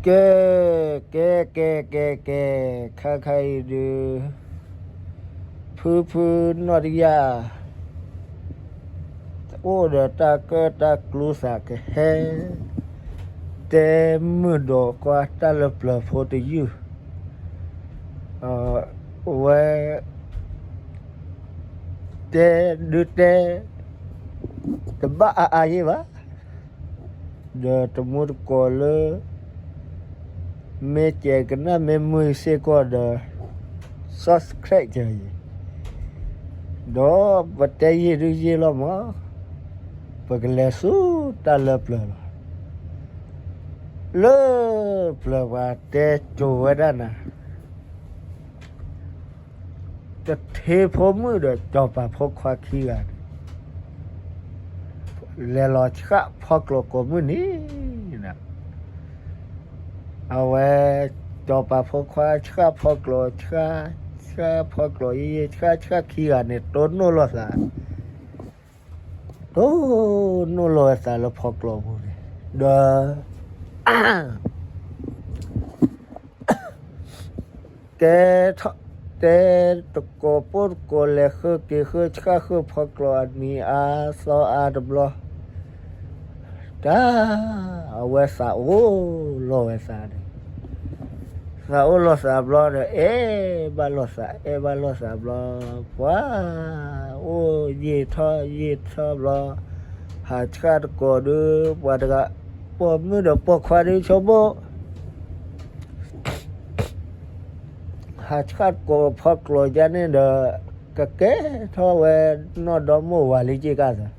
ကဲ, ကဲ, ကဲ, ကဲ, ကဲ, ခါခါအံၤဒုး, ဖုဖုနီၢ်တယၢ် အိၣ်ဒီးတၢ်ကၢၣ်တၢ်ကျူသးကဟဲ တဲမုာ်ဒီးကွၢ်တၢ်လၢပျၢၤဖိတယုၢ်, အဝဲ တဲဒုးတဲ တဘၣ်အါအါယဲၢ်ဘၣ်, ဒီးတမူတကိးလၢ မ့ၢ်ကဲကနၣ်မ့ၢ်မုာ်စ့ၢ်ကီးဒီး subscribe ကၢၤအံၤ, ဒီးပတဲယံာ်ဒုးယံာ်လီၤမး, ပကလဲၤဆူတၢ်လၢပျၢၤလီၤ. လၢပျၢၤပှၤတဲစိၤဝဲဒၣ်နၤ တထ့ဖိမုၣ်ဒီးစီၤပၤဖိခွါခံဂၤန့ၣ် လဲၤလီၤဆှၣ်ဖီကျိးကိးမုၢ်နံၤ, အဝဲ စီၤပၤဖိခွါဆှၣ်ဖီကျိး ဆှၣ်, ဆှၣ်ဖီကျိးယံာ်ယံာ် ဆှၣ်ဆှၣ်ခံဂၤန့ၣ် တိၢ်နီၣ်လိာ်သး တိၢ်နီၣ်လိာ်ဝဲသးလၢဖီကျိးပူၤန့ၣ်, ဒီး ကဲထီၣ် တဲတကိးပိၢ်တကိးလဲၤဃုက့ၤဃုဆှၣ်ဃုဖီကျိးအနံၤအါသီအါတဘျီ, တၢ် အဝဲသးအိၣ်လိာ်ဝဲသးန့ၣ်, သးအိၣ်လိာ်သးဘျီဒီး အဲၣ်ဘၣ်လိာ်သး အဲၣ်ဘၣ်လိာ်သးဘျီ, ပှၤ အိၣ်ယံာ်ထီၣ်ယံာ်ထီၣ်ဘျီ, ဟးဆှၣ်တကိးဒုး ပှၤတဂၤ ပိာ်မုၣ်ဒီးပိာ်ခွါဒုးဆိကမိၣ် ဟးဆှၣ်ကိးဖီကျိးယါန့ၣ်ဒီး ကကဲထီၣ်ဝဲနီၢ်ဒီမိၢ်ဝၤလံက့ၤကသး,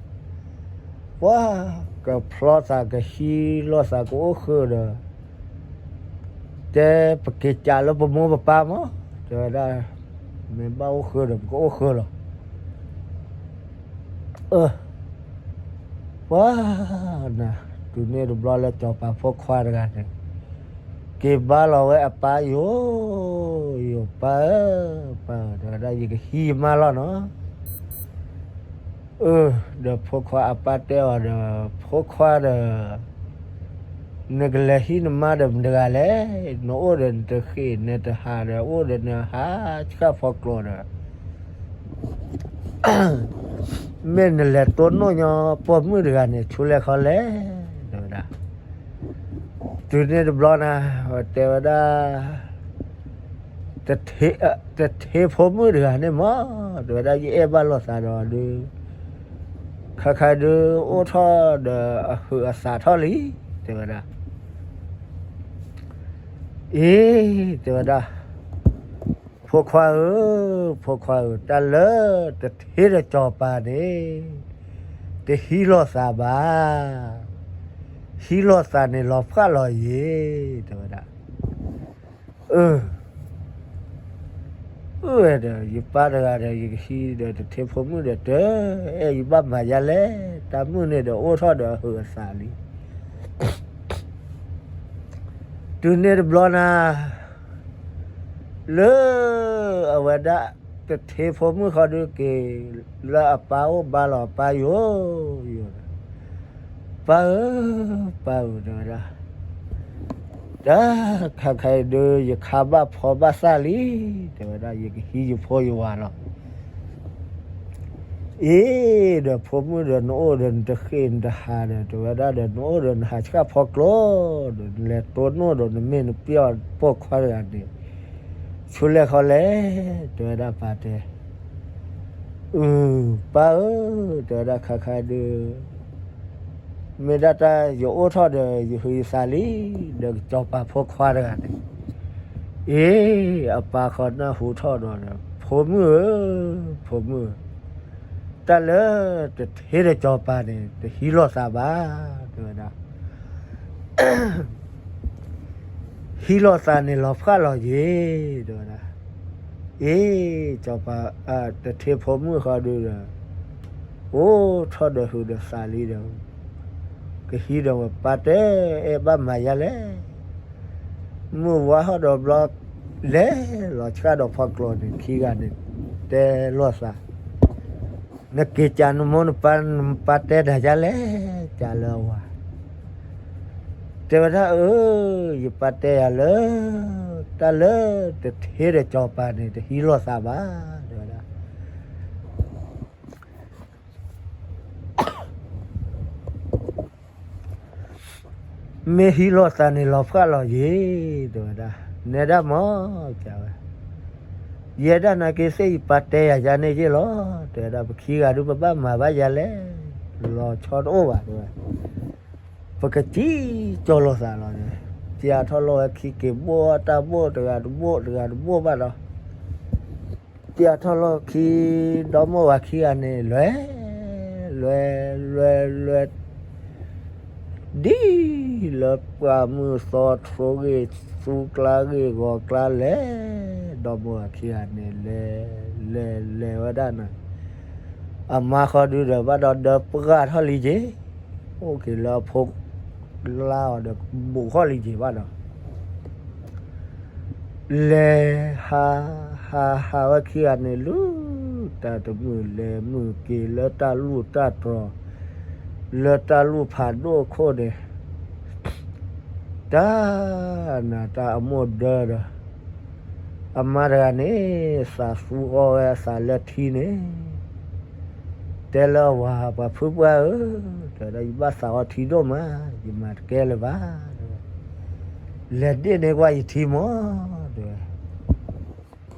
ပှၤ ကဖျီသးကဟံးလိာ်သးကအိၣ်ဃုာ်ဒီး တဲပက့ၤကးလၢပမိၢ်ပပၢ်မး, တဲဝဲဒၣ် မ့ၢ်ဘၣ်အိၣ်ဃုာ်ဒီး ပကအိၣ်ဃုာ်လီၤ. အၢ ပှၤ နၤ တုၤန့ၣ်တဘျီလၢစီၤပၤဖိခွါတဂၤန့ၣ် က့ၤဘါလီၤဝဲအပၢ်ယိာ် ယိာ်ပၢ်ဧၢ, ပၢ်ဧၢ တဲဝဲဒၣ် ယကဟံးယမါလီၤနီၤ. အၢ ဒီးဖိခွါအပၢ်တဲအီၤဒီး ဖိခွါဒီး နကလဲၤဟံးနမါဒီးမတၤတဂၤလဲၣ်, နအိၣ်ဒီးနတဃ့ၢ်နတဟးဒီး အိၣ်ဒီးနဟးဆှၣ်ဖီကျိးဒီး မ့ၢ်နလဲၤတိၢ်နီၣ်ညီ ပိာ်မုၣ်တဂၤန့ၣ် ဆူလဲၣ်ခီလဲၣ်, တဲဝဲဒၣ်. တုၤန့ၣ်တဘျီနၤ တဲဝဲဒၣ် တထ့ဖိမုၣ်တဂၤန့ၣ်မး, တဲဝဲဒၣ် ယအဲၣ်ဘၣ်လိာ်သးဒီးဒုး ခါခါဒုး အိၣ်ထီၣ်ဒီးအဟုးအသးထီၣ်လံ, တဲဝဲဒၣ်. အ့ တဲဝဲဒၣ် ဖိခွါဧၢ, ဖိခွါဧၢ, တၢ်လၢတထ့ဒီးစီၤပၤန့ၣ် တဟံးလိာ်သးဘၣ်, ဟံးလိာ်သးန့ၣ်လီၤဖှၣ်လီၤယံၤ, တဲဝဲဒၣ်. အၢ အၢဝဲဒီး ယပၢ်တဂၤဒီး ယကဟံးဒီးတထ့ဖိမုၣ်ဒီး တအဲၣ်ယဘၣ်မၤယါလဲၣ်, တၢ်မုၣ်န့ၣ်ဒီး အိၣ်ထီၣ်ဒီးအဟုးအသးလံ. တုၤန့ၣ်တဘျီနၤ လၢအဝဲဒၣ် တထ့ဖိမုၣ်ဃီဒုးက့ၤ လၢအပၢ်အိၣ်ဘါလီၤအပၢ်ယိာ် ယိာ်ဒီး ပၢ်ဧၢ, ပၢ်ဧၢ တဲဝဲဒၣ်, တၢ်ခါခါအံၤဒုး ယခါဘၣ်ဖီဘၣ်သၣ်လံ, တဲဝဲဒၣ် ယကဟံးယဖိယဝၤလီၤ. အ့ ဒီးဖိမုၣ်ဒီး နအိၣ်ဒီးနတဃ့ၢ်နတဟးဒီး တဲဝဲဒၣ်ဒီး နအိၣ်ဒီးနဟးဆှၣ်ဖီကျိးဒီး နလဲၤတိၢ်နီၣ်ဒီး နမ့ၢ်နပျီၢ်ပိာ်ခွါတဂၤန့ၣ် ဆူလဲၣ်ခီလဲၣ်, တဲဝဲဒၣ်ပၢ်တဲ အု ပၢ်ဧၢ, တဲဝဲဒၣ် ခါခါဒုး မ့ၢ်ဒၣ်တၢ်ယအိၣ်ထီၣ်ဒီး ယဟုးယသးလံ, ဒီးစီၤပၤဖိခွါတဂၤန့ၣ် အ့ အပၢ်ဃီနၢ်ဟူထီၣ်ဒီး ဖိမုၣ်ဧၢ, ဖိမုၣ်ဧၢ, တၢ်လၢတထ့ဒီးစီၤပၤန့ၣ် တဟံးလိာ်သးဘၣ်, တဲဝဲဒၣ် ဟံးလိာ်သးန့ၣ်လီၤဖှၣ်လီၤယံၤ, တဲဝဲဒၣ်. အ့ စီၤပၤ တထ့ဖိမုၣ်ဃီဒုးဒီး အိၣ်ထီၣ်ဒီးဟုးဒီးသးလံဒီး ကဟံးဒီးဝဲ ပၢ်တအဲၣ်ဘၣ်မၤယါလဲၣ်. မုၢ်ဝါဟီၣ်ဒီးဘျီ လဲၤလီၤဆှၣ်ဒီးဖီကျိးန့ၣ် ခံဂၤန့ၣ် တဲလိာ်သး နက့ၤကးနမိၢ်နပၢ် နပၢ်တဲနၤယါလဲၣ်, ကးလၢအဝၤ တဲဝဲဒၣ်အၢ, ယပၢ်တဲယၤလၢ တၢ်လၢတထ့ဒီးစီၤပၤန့ၣ် တဟံးလိာ်သးဘၣ်, တဲဝဲဒၣ်. မ့ၢ်ဟံးလိာ်သးန့ၣ် လီၤဖှၣ်လီၤယံၤ, တဲဝဲဒၣ်. နဲဒၣ်မ့ၢ်, ကဝဲ, ယဲဒၣ်နာ်က့သ့ၣ် ယပၢ်တဲယၤယၤန့ၣ်ယ့ၢ်လီၤ, တဲဝဲဒၣ်. ပခံဂၤဒုး ပဘၣ်မၤဘၣ်ယၤလဲၣ်, လီၤဆီတအိၣ်ဘၣ်, တဲဝဲ. ပကစံၣ်ကၠီလိာ်သးလီၤန့ၣ်, ပျၢ်ထီၣ်လိာ်ဝဲခံက့ၤဘိၣ်တၢ်ဘိၣ်, တဂၤတဘိၣ် တဂၤတဘိၣ်ဘၣ်ဒီး ပျၢ်ထီၣ်လိာ်ခံ, ဒီမိၢ်ဝၤခံဂၤန့ၣ် လဲၤ, လဲၤ, လဲၤ, လဲၤ, လဲၤ, ဒ်လၢပှၢ်မုၢ်သီထိဂ့ၢ် သူကျါဂ့ၢ်ဂီၤကျါလဲၤ, ဒီမိၢ်ဝၤခံဂၤန့ၣ် လဲၤ, လဲၤ, လဲၤဝဲဒၣ်န့ၣ်, အမါဃီဒုဒီး ဘၣ်ဒီးဒၢပှၢ်ထီၣ်လံက့ၤ, အိၣ်က့ၤလၢအဖိလါအီၤဒီး ဘူးထီၣ်လံက့ၤဘၣ်ဒီး လဲၤဟး, ဟး, ဟးဝဲခံဂၤန့ၣ် လၢတၢ်တမုာ်လဲၤမုာ်က့ၤ လၢတၢ်လူၢ်တၢ်တြီၤ, လၢတၢ်လူၢ်ဖးဒိၣ်အခိၣ်န့ၣ်, တၢ်နးတၢ်အမိၢ်ဒၢဒီး အမါတဂၤန့ၣ် သးသူအီဝဲအသးလၢထံန့ၣ်, တဲလၢအဝၤ, ပှၤဖုပှၢ်ဧၢ, တဲဝဲဒၣ်, ယဘၣ်သးအီထံဒိၣ်မး, ယမၤတကဲလၢၤဘၣ်, တဲဝဲ. လဲၤဒ့ၣ်န့ၢ်ကွၢ်ယထံမး, တဲဝဲ.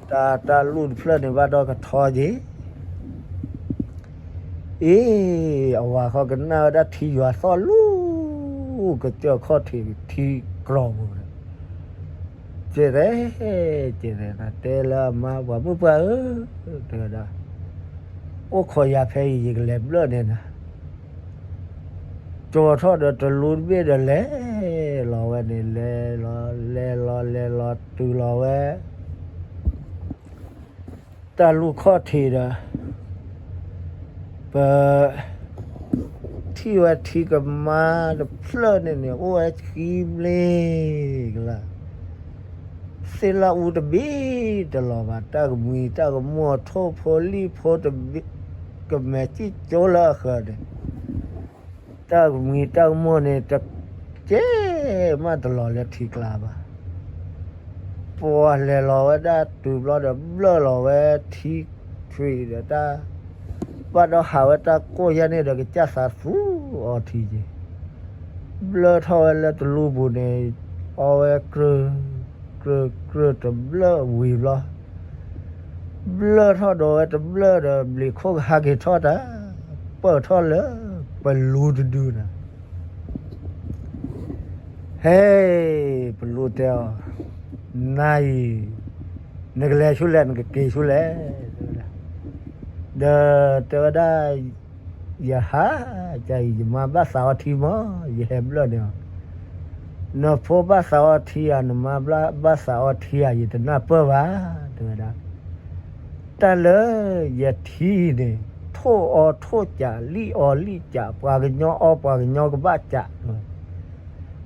တၢ်, တၢ်လူၢ်တဖျၢၣ်န့ၣ် ဘၣ်ဒီးကထီက့ၤ အ့, အဝၤဃီကနၣ်ဝဲဒၣ်ထံယွၤသီၣ်လူၤ ကစၢၢ်ခီၣ်ထံးထံကြီၤပူၤဒီး, ကဲသဲ, ကဲသဲ, နတဲလၢအမါ, ပှၤမုၣ်ပှၢ်ဧၢ, တဲဝဲဒၣ်, အိၣ်ခိးယၤဖဲအံၤ ယကလဲၤဘျၢၣ်န့ၢ်နၤ. ကၠီၤထီၣ်ဒီးတလူတဘ့ၣ်ဒီး လဲၤလီၤဝဲန့ၣ်, လဲၤလီၤ, လဲၤလီၤ, လဲၤလီၤတုၤလီၤဝဲ တၢ်လူၢ်ခီၣ်ထံးဒီး ပထံၣ်ဝဲထံကမါတဖျၢၣ်န့ၣ်န့ၣ် အိၣ်ဝဲခံဘျ့ကလါ, သ့ၣ်လၣ်အူတဘ့ၣ်တလီၤဘၣ်, တၢ်ကမှံၤတၢ်ကမိၢ်ထိၣ်ဖိလံၣ်ဖိတဘ့ၣ်, ကမဲာ်စံၣ်ကၠိလၢအဃၢၤန့ၣ် တၢ်ကမှံၤတၢ်ကမိၢ်န့ၣ် တကဲမးတလီၤလၢထံကျါဘၣ်. ပှၤလဲၤလီၤဝဲဒၣ်တုၤဘျီဒီး ဘျၢၣ်လီၤဝဲထံခွံးဒီးတၢ်, ဘၣ်ဒီးဟးဝဲတၢ်ကိၢ်ယဲၢ်န့ၣ်ဒီး ကစၢ်သးသူအီထံက့ၤ, ဘျၢၣ်ထီၣ်ဝဲလၢတလူပူၤန့ၣ်, အီဝဲကြၢး, ကြၢး, ကြၢးတဘျၢၣ်ဝံၤဘျီ ဘျၢၣ်ထီၣ်ဒီးဝဲတဘျၢၣ်ဒီး ဘျံးခိၣ်ကဟဲက့ၤထီၣ်တၢ်, ပၢၢ်ထီၣ်လၢပလူတဒုန့ၣ်, ဟဲ, ပလူတဲအီၤ, နၤအံၤ, နကလဲၤဆူလဲၣ် နကက့ၤဆူလဲၣ်, ဒီးတဲဝဲဒၣ်, ယဟး, ကအံၤ ယမါဘၣ်သးအီထံမး, ယဟဲဘျၢၣ်န့ၢ်အီၤ, နဖိဘၣ်သးအီထံဧါ, နမါဘၣ်သးအီထံဧါ, ယတနၢ်ပၢၢ်ဘၣ်, တဲဝဲဒၣ်, တၢ်လၢယထံန့ၣ်, ထိၣ်အီထိၣ်ကး, လံၣ်အီလံၣ်ကး, ပှၤကညီအီပှၤကညီကဘၣ်ကး,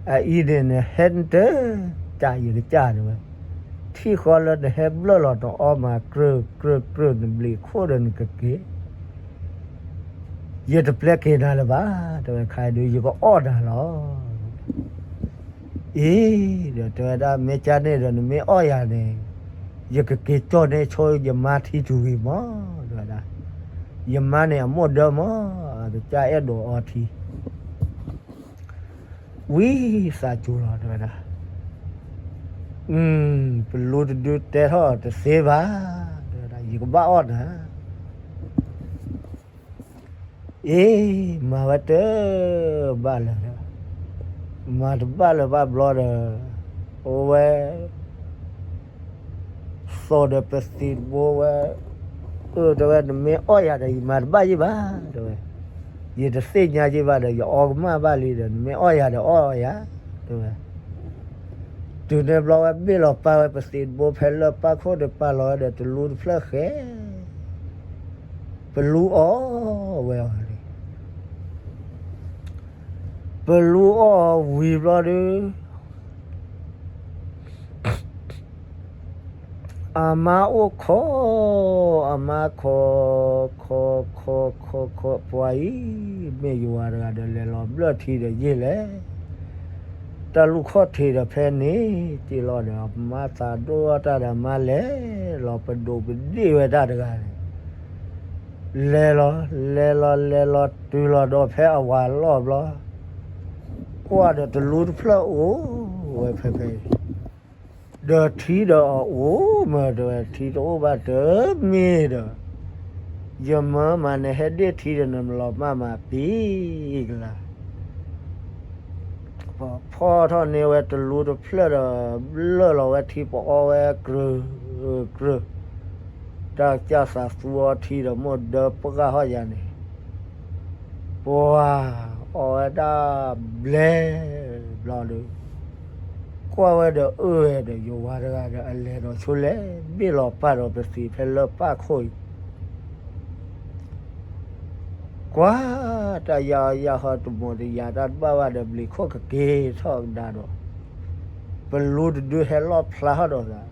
အအံၤန့ၣ် နဟဲနတကးယကစၢ် တဲဝဲ, ထံၣ်ဃီလၢနဟဲဘျၢၣ်လီၤနအီမး ကြၢးကြၢးကြၢး နဘျံးခိၣ်ဒီးနကက့ၤ, ယတပျဲက့ၤနၤလၢၤဘၣ်, တဲဝဲ, ခါအံၤဒုး ယကအီၣ်နၤလီၤ. အံၤ, ဒီးတဲဝဲဒၣ် မ့ၢ်ကန့ၣ်ဒီး နမ့ၢ်အီၣ်ယၤန့ၣ်, ယကက့ၤကၠီၣ်န့ၢ်ဆိယမါထံတုၤဝံၤမး, တဲဝဲဒၣ်, ယမါန့ၣ်အမိၢ်ဒၢမး, အကစၢ်အဲၣ်ဒိးအီထံ ဝံသးစူၤလီၤ တဲဝဲဒၣ်, ပလူတဒုတဲထီၣ်တသ့ဘၣ်, တဲဝဲဒၣ် ယကဘၣ်အီၣ်နၤ, အ့, မၤဝဲတဘၣ်လၢၤ, မၤတဘၣ်လၢၤဘၣ်ဘျီဒီး, အိၣ်ဝဲ သိးဒီးပသံးတဘိဝဲ, အၢ တဲဝဲ နမ့ၢ်အီၣ်ယၤဒီး ယမၤတဘၣ်ယံၣ်ဘၣ် တဲဝဲ, ယတသ့ၣ်ညါယံၣ်ဘၣ်ဒီး ယအီကမၣ်ဘၣ်လံဒီး နမ့ၢ်အီၣ်ယၤဒီးအီၣ်ယၤ တဲဝဲ, တုၤန့ၣ်ဘျီဝဲဘ့ၣ်လီၤပာ်ဝဲပသံးတဘိဖဲလၢပၢ်ခိၣ်ဒီးပာ်လီၤဝဲဒီး တလူတဖျၢၣ်ဃဲ ပလူအီၣ်ဝဲအီၤန့ၣ်, ပလူအီၣ်အီၤဝံၤဘျီဒီး အမါအိၣ်ခိး, အမါခိး, ခိး, ခိး, ခိး, ခိး, ပှၤအံၤ မ့ၢ်ယဝၤတဂၤဒီး လဲၤလီၤဘျၢၣ်ထံဒီးယ့ၢ်လဲၣ်, တၢ်လူၢ်ခီၣ်ထံးဒီးဖဲန့ၣ်က့ၤလီၤဒီး မါသးဒိၣ်ထီၣ်တၢ်ဒီးမါလဲၤလီၤပဒိးပဒ့ၣ်ဝဲတၢ်တဂၤန့ၣ်, လဲၤလီၤ လဲၤလီၤ လဲၤလီၤတုၤလီၤဒီးဖဲအဝၤလီၢ်ဘျီ, ကွၢ်ဒီးတလူတဖျၢၣ်အိၣ်ဝဲဖဲဖဲအံၤ, ဒီးထံဒီးအအိၣ်မးတဲဝဲ ထံတအိၣ်ဘၣ်တမ့ၢ်ဒီး, ယမၢမၤနဟဲဒ့ၣ်ထံဒီးနမၤလီၤမၢ်မးပံၤကလါ ဖီၣ်ထီၣ်န့ၢ်ဝဲတလူတဖျၢၣ်ဒီး ဘျၢၣ်လီၤဝဲထံပအီဝဲကြၢးကြၢး, တၢ်ကစၢ်သးသူအီထံဒီးမိၢ်ဒၢပှၢ်ဟီၣ်ယၤန့ၣ်, ပှၤအီဝဲဒၣ်ဘျဲဘျီဒီး, ကွၢ်ဝဲဒီးအၢဝဲဒီး ယဝၤတဂၤဒီး အလဲၤဒီးဆိလဲၣ် ဘ့ၣ်လီၤပၢ်ဒီးပသံးဖဲလၢပၢ်ခိၣ်အံၤ ကွၢ်တၢ်ယါအီၣ်ယါဟီတမီၤတယၤတၢ်တဘၣ်ဘၣ်ဒီး ဘျံးခိၣ်ကက့ၤထီၣ်ကဒါဒီး, ပလူတဒုဟဲလီၣ်ဖျါထီၣ်ဒီးသး,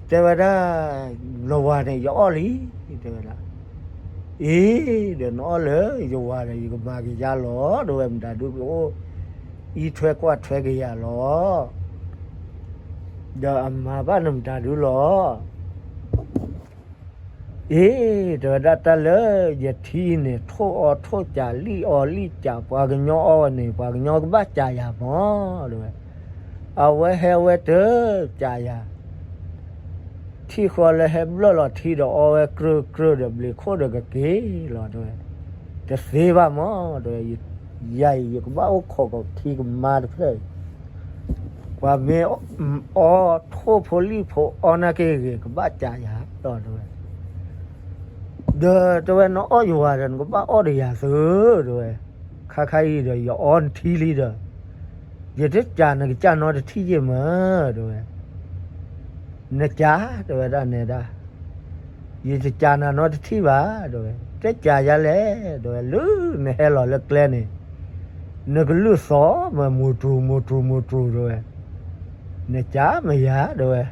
တဲဝဲဒၣ်, နဝၤန့ၣ်ယအီၣ်လံ, တဲဝဲဒၣ်, အ့ ဒီးနအီၣ်လၢယဝၤဒီး ယကမၤက့ၤယါလီၤ တဲဝဲ မတၤဒုကအိၣ်အံးထွဲကွၢ်ထွဲက့ၤယၤလီၤ ဒီးအမၤဘၣ်နမတၤဒုလီၤ အ့ တဲဝဲဒၣ်တၢ်လၢယထံန့ၣ် ထိၣ်အီထိၣ်စး လံၣ်အီလံၣ်စး ပှၤကညီအီဝဲန့ၣ် ပှၤကညီကဘၣ်စးယၤမး တဲဝဲ, အဝဲဟဲဝဲတစးယၤ ထံၣ်ဃီလၢဟဲဘျၢၣ်လီၤထံဒီးအီဝဲကြၢးကြၢးဒီး ဘျံးခိၣ်ဒီးကက့ၤလီၤ တဲဝဲ, တသ့ဘၣ်မး တဲဝဲ, ယၤအံၤ ယကဘၣ်အိၣ်ခိးကီးထံကမါတဖျၢၣ်အံၤ ပှၤမ့ၢ်အီထိၣ်ဖိလံၣ်ဖိအီနာ်က့ဂ့ၤ ကဘၣ်စးယၤလီၤ တဲဝဲ, ဒီးတဲဝဲ နအီၣ်ယဝၤဒီး နကဘၣ်အီၣ်ဒီးယၤသု တဲဝဲ, ခါခါအံၤဒီး ယအီနထံလံဒီး ယတစးနကစၢ်နီတထံၣ်ယ့ၢ်မး တဲဝဲ, နစး တဲဝဲဒၣ်နဲဒၣ် ယတစးနၤနီတထံၣ်ဘၣ် တဲဝဲ, တစးယၤလဲၣ် တဲဝဲ, လၢနဟဲလီၤလၢကျဲန့ၣ် နကလုၢ်သီၣ်မး မူၤတြူၤ မူၤတြူၤ မူၤတြူၤ တဲဝဲ, နစးမယၤ တဲဝဲ,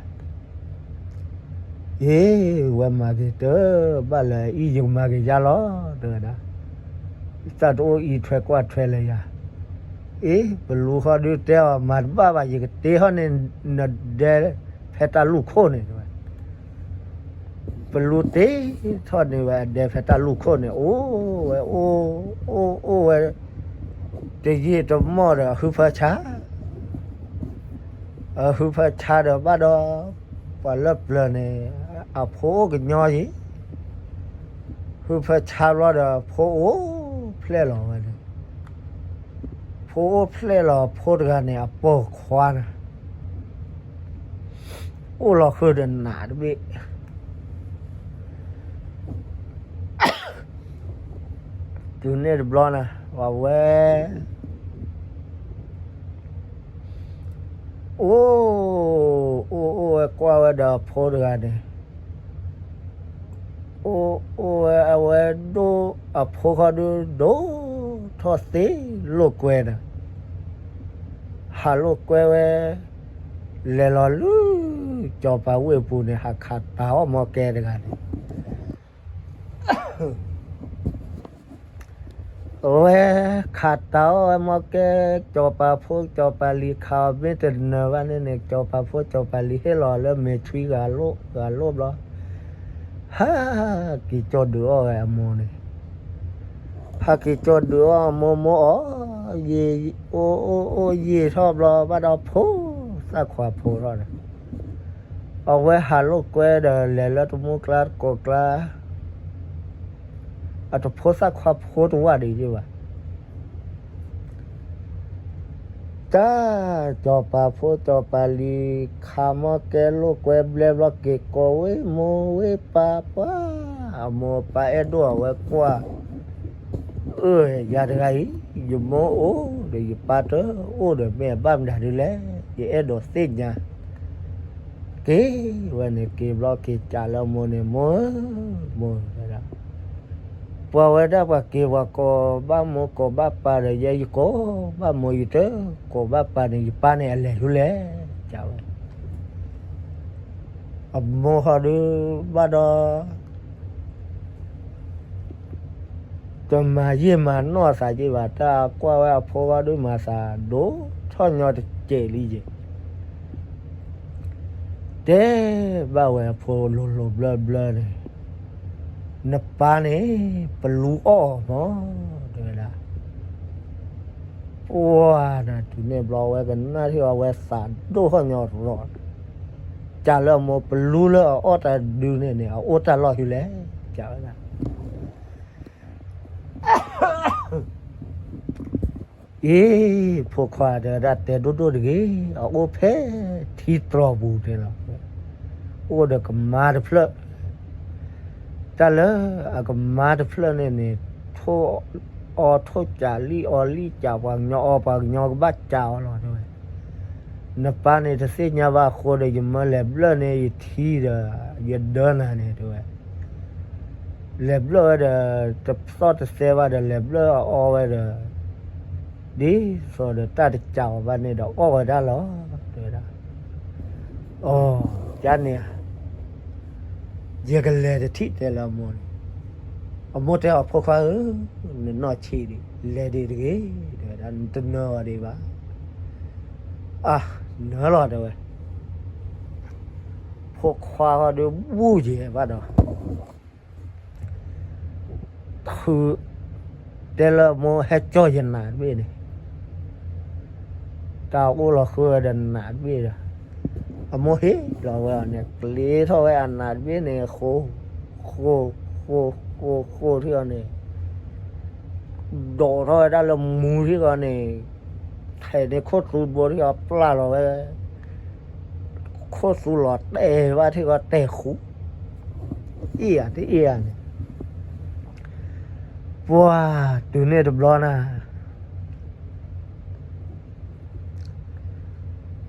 အ့ ဝဲမၤက့ၤတဘၣ်လၢအံၤ ယကမၤက့ၤယါလီၤ တဲဝဲဒၣ်, တၢ်တအိၣ်အံးထွဲကွၢ်ထွဲလၢယၤ, အ့ ပလူဃီဒုတဲအီၤ မၤတဘၣ်ဘၣ် ယကတ့ထီၣ်န့ၢ်နဒဲဖဲတၢ်လူၢ်ခိၣ်န့ၣ် တဲဝဲ ပလူတ့ထီၣ်န့ၢ်ဝဲအဒဲဖဲတၢ်လူၢ်ခိၣ်န့ၣ် အိၣ်ဝဲ အိၣ် အိၣ်ဝဲ တယံာ်တမီၢ်ဒီး အဟုဖၢဆါ အဟုဖၢဆါဒီးဘၣ်ဒီး ပှၤလၢပျၢၤန့ၣ် အဖိအိၣ်ကညီယံၤ ဟုဖၢဆါဘျီဒီး ဖိအိၣ်ဖျဲၣ်လီၤဝဲန့ၣ်, ဖိအိၣ်ဖျဲၣ်လီၤ ဖိတဂၤန့ၣ် အပိာ်ခွါန့ၣ် အိၣ်လီၤဃုာ်ဒီးနးတဘ့ၣ် တုၤန့ၣ်တဘျီန့ၣ် ဝဲ အိၣ် အိၣ်အိၣ်ဝဲကွၢ်ဝဲဒီးအဖိတဂၤန့ၣ်, အိၣ်အိၣ်ဝဲအဝဲဒိၣ်အဖိဃီဒုးဒိၣ်ထီၣ်သ့လိာ်ကွဲဒီး, ဟးလိာ်ကွဲဝဲ လဲၤလီၤလၢ ကၠီၤပၤဝ့ၢ်ပူၤန့ၣ် ဟးခးတးအီၣ်မီကဲတဂၤန့ၣ် အဝဲခးတးအီၣ်ဝဲမီကဲ ကၠီၤပၤဖိ ကၠီၤပၤလံၤ ခးအီၤမ့ၢ်တနၢၤဘၣ်န့ၣ်န့ၣ် ကၠီၤပၤဖိ ကၠီၤပၤလံၤ ဟ့ၣ်လီၤလၢမဲာ်ဆွံဂၤလိၣ် ဂၤလိၣ်ဘျီ, ဟးက့ၤကၠီဒုးအီၣ်ဝဲအမိၢ်န့ၣ်, ဟးက့ၤကၠီဒုးအီၣ်အမိၢ် မိၢ်အီၣ် ယံာ် အိၣ်အိၣ်အိၣ်ယံာ်ထီၣ်ဘျီ ဘၣ်ဒီးဖိ သၣ်ခွါဖိထီၣ်ဒီး အဝဲဟးလိာ်ကွဲဒီး လဲၤလၢတမူကျါတကိးကျါ အတဖိသၣ်ခွါဖိတဝၢ်ဒံးယ့ၢ်ဘၣ်. တၢ် ကၠီၤပၤဖိ ကၠီၤပၤလံၤ ခးမီကဲလိာ်ကွဲဘျဲဘျီ က့ၤကိးဝဲမိၢ်ဝဲပၢ်ပှၤ, အမိၢ်အပၢ်အဲၣ်ဒိၣ်အဝဲကွၢ် အၢ ယၤတဂၤအံၤ ယမိၢ်အိၣ်ဒီး ယပၢ်တအိၣ်ဒီး မ့ၢ်အဘၣ်မတၤဒ်လဲၣ် ယအဲၣ်ဒိးသ့ၣ်ညါ. က့ၤဝဲန့ၣ် က့ၤဘျီက့ၤစးလၢအမိၢ်န့ၣ် မိၢ် မိၢ်ဝဲဒၣ်, ပှၤဝဲဒၣ်ပှၤက့ၤပှၤကိးဘၣ်မိၢ်ကိးဘၣ်ပၢ်ဒီး ယဲယကိးဘၣ်မိၢ် ယတကိးဘၣ်ပၢ်န့ၣ် ယပၢ်န့ၣ်အလဲၤဒ်လဲၣ် ကဝဲ အမိၢ်ဃီဒုးဘၣ်ဒီး တမၤယံာ်မၤနီၢ်သးက့ၤဘၣ်, တၢ်ကွၢ်ဝဲအဖိဘၣ်ဒုး မၤသးဒိၣ် ထီၣ်ညီတစဲးလံယဲၢ်, တဲဘၣ်ဝဲအဖိလိၤလိၤဘျၢဘျၢန့ၣ်, နပၢ်န့ၣ် ပလူအီၣ်အီၤမး, တဲဝဲဒၣ်. ပှၤနၤတုၤန့ၣ်ဘျီဝဲကနၣ်ထံၣ်အီၤဝဲသးဒိၣ်ထီၣ်ညီရီၤ, ကးလၢအမိၢ်ပလူလၢအအီၣ်တၢ်ဒုန့ၣ်န့ၣ် အအိၣ်တၢ်လီၢ်ဟံလဲၣ်, ကးဝဲဒၣ် အ့ ဖိခွါတဲဝဲဒၣ် တဲဒိၣ်ဒိၣ်တဂ့ၤ, အအိၣ်ဖဲထံတြီၤပူၤန့ၣ်လီၤ. အိၣ်ဒီးကမါတဖျၢၣ်, တၢ်လၢအကမါတဖျၢၣ်န့ၣ်န့ၣ် ထိၣ်အီထိၣ်ကးလံၣ်အီလံၣ်ကး ပှၤကညီအီပှၤကညီကဘၣ်ကးအီၤလီၤ တဲဝဲ. နပၢ်န့ၣ်တသ့ၣ်ညါဘၣ်အဃိဒီး ယမၢလဲၤဘျၢၣ်န့ၢ်ယထံဒီး ယဒၢနၤန့ၣ် တဲဝဲ. လဲၤဘျၢၣ်ဝဲဒီး တသီၣ်တသဲဘၣ်ဒီး လဲၤဘျၢၣ်အီဝဲဒီး ဒ်သိးဒီးတၢ်တကးအီၤဘၣ်န့ၣ်ဒီးအီၣ်ဝဲဒၣ်လီၤ တဲဝဲဒၣ်. အီ ကန့ၣ်ဧါ, ယကလဲၤတထံၣ်တဲလၢအမိၢ်န့ၣ်, အမိၢ်တဲအီၤ ဖိခွါဧၢ, နနီၢ်ဆံးဒံး လဲၤဒံးတဂ့ၤ တဲဝဲဒၣ်, နတနၢၤအီၤဒံးဘၣ်. အါ နၢၤလီၤ တဲဝဲ. ဖိခွါဃီဒုးဘူၣ်ယဲၢ်ဘၣ်ဒီး ခု တဲလၢအမိၢ်ဟဲကၠီၣ်ယနးတဘ့ၣ်န့ၣ်, တၢ်အိၣ်လီၤဃုဝဲဒီးနးတဘ့ၣ်ဒီး အမိၢ်ဟ့ၣ်လီၤဝဲအီၤန့ၣ် ကျ့ထီၣ်ဝဲအနးတဘ့ၣ်န့ၣ် ဃိ ဃိ ဃိ ဃိ ဃိထံၣ်အီၤန့ၣ် ဒိးထီၣ်ဝဲဒၣ်လၢမူထံၣ်ဃီန့ၣ် ထဲးန့ၢ်ခိၣ်သူတဘိထံၣ်ဃီ ပျၢ်လီၤဝဲ ခိၣ်သူလီၤတဲာ်ဘၣ်ထံၣ်ဃီ တဲာ်ဃူ အ့ၣ်ဧါတအ့ၣ်ဧါန့ၣ်, ပှၤတုၤန့ၣ်တဘျီနၤ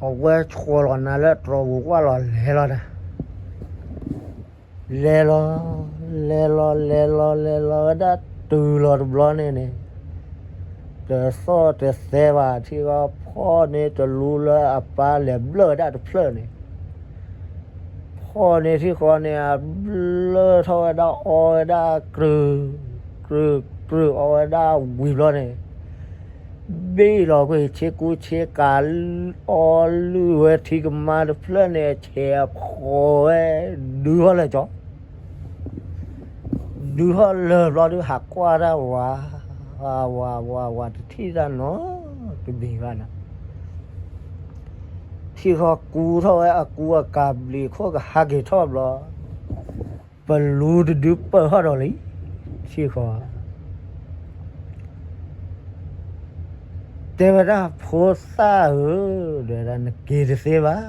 အဝဲဆှီလီၤနၤလၢတြီၤပူၤကွၢ်လီၤလဲၤလီၤနၤ, လဲၤလီၤ လဲၤလီၤ လဲၤလီၤ လဲၤလီၤဝဲဒၣ်တုၤလီၤတဘျီန့ၣ်န့ၣ်, တသီၣ်တသဲဘၣ်ထံၣ်ဃီ ဖီၣ်န့ၢ်တလူလၢအပၢ်လဲၤဘျၢၣ်ဝဲဒၣ်တဖျၢၣ်န့ၣ် ဖီၣ်န့ၢ်ထံၣ်ဃီန့ၣ် အဘျၢၣ်ထီၣ်ဝဲဒၣ်အီဝဲဒၣ်ကြၢး ကြၢး ကြၢးအီဝဲဒၣ်ဝံၤဘျီန့ၣ်, ဘ့ၣ်လီၤကွံာ်ဆ့ကူဆ့ကၤ အီလုၢ်ဝဲထံကမါတဖျၢၣ်န့ၣ် အဆဲးအဖှီၣ်ဝဲ ဒုးထီၣ်လၢာ်ကၠီ ဒုးထီၣ်လၢာ်ဘျီဒုး ဟးကွၢ်တၢ်ဝး ဝး ဝး ဝး တထံၣ်တၢ်နီတမံၤဘၣ်နၤ, ထံၣ်ဃီကူထီၣ်ဝဲအကူအကၤဘျံးခိၣ်ကဟးက့ၤထီၣ်ဘျီ, ပလူတဒုပၢၢ်ထီၣ်ဒီးလံ, ထံၣ်ဃီ တဲဝဲဒၣ် ဖိသၣ်ဧၢ, တဲဝဲဒၣ် နက့ၤတသ့ဘၣ်,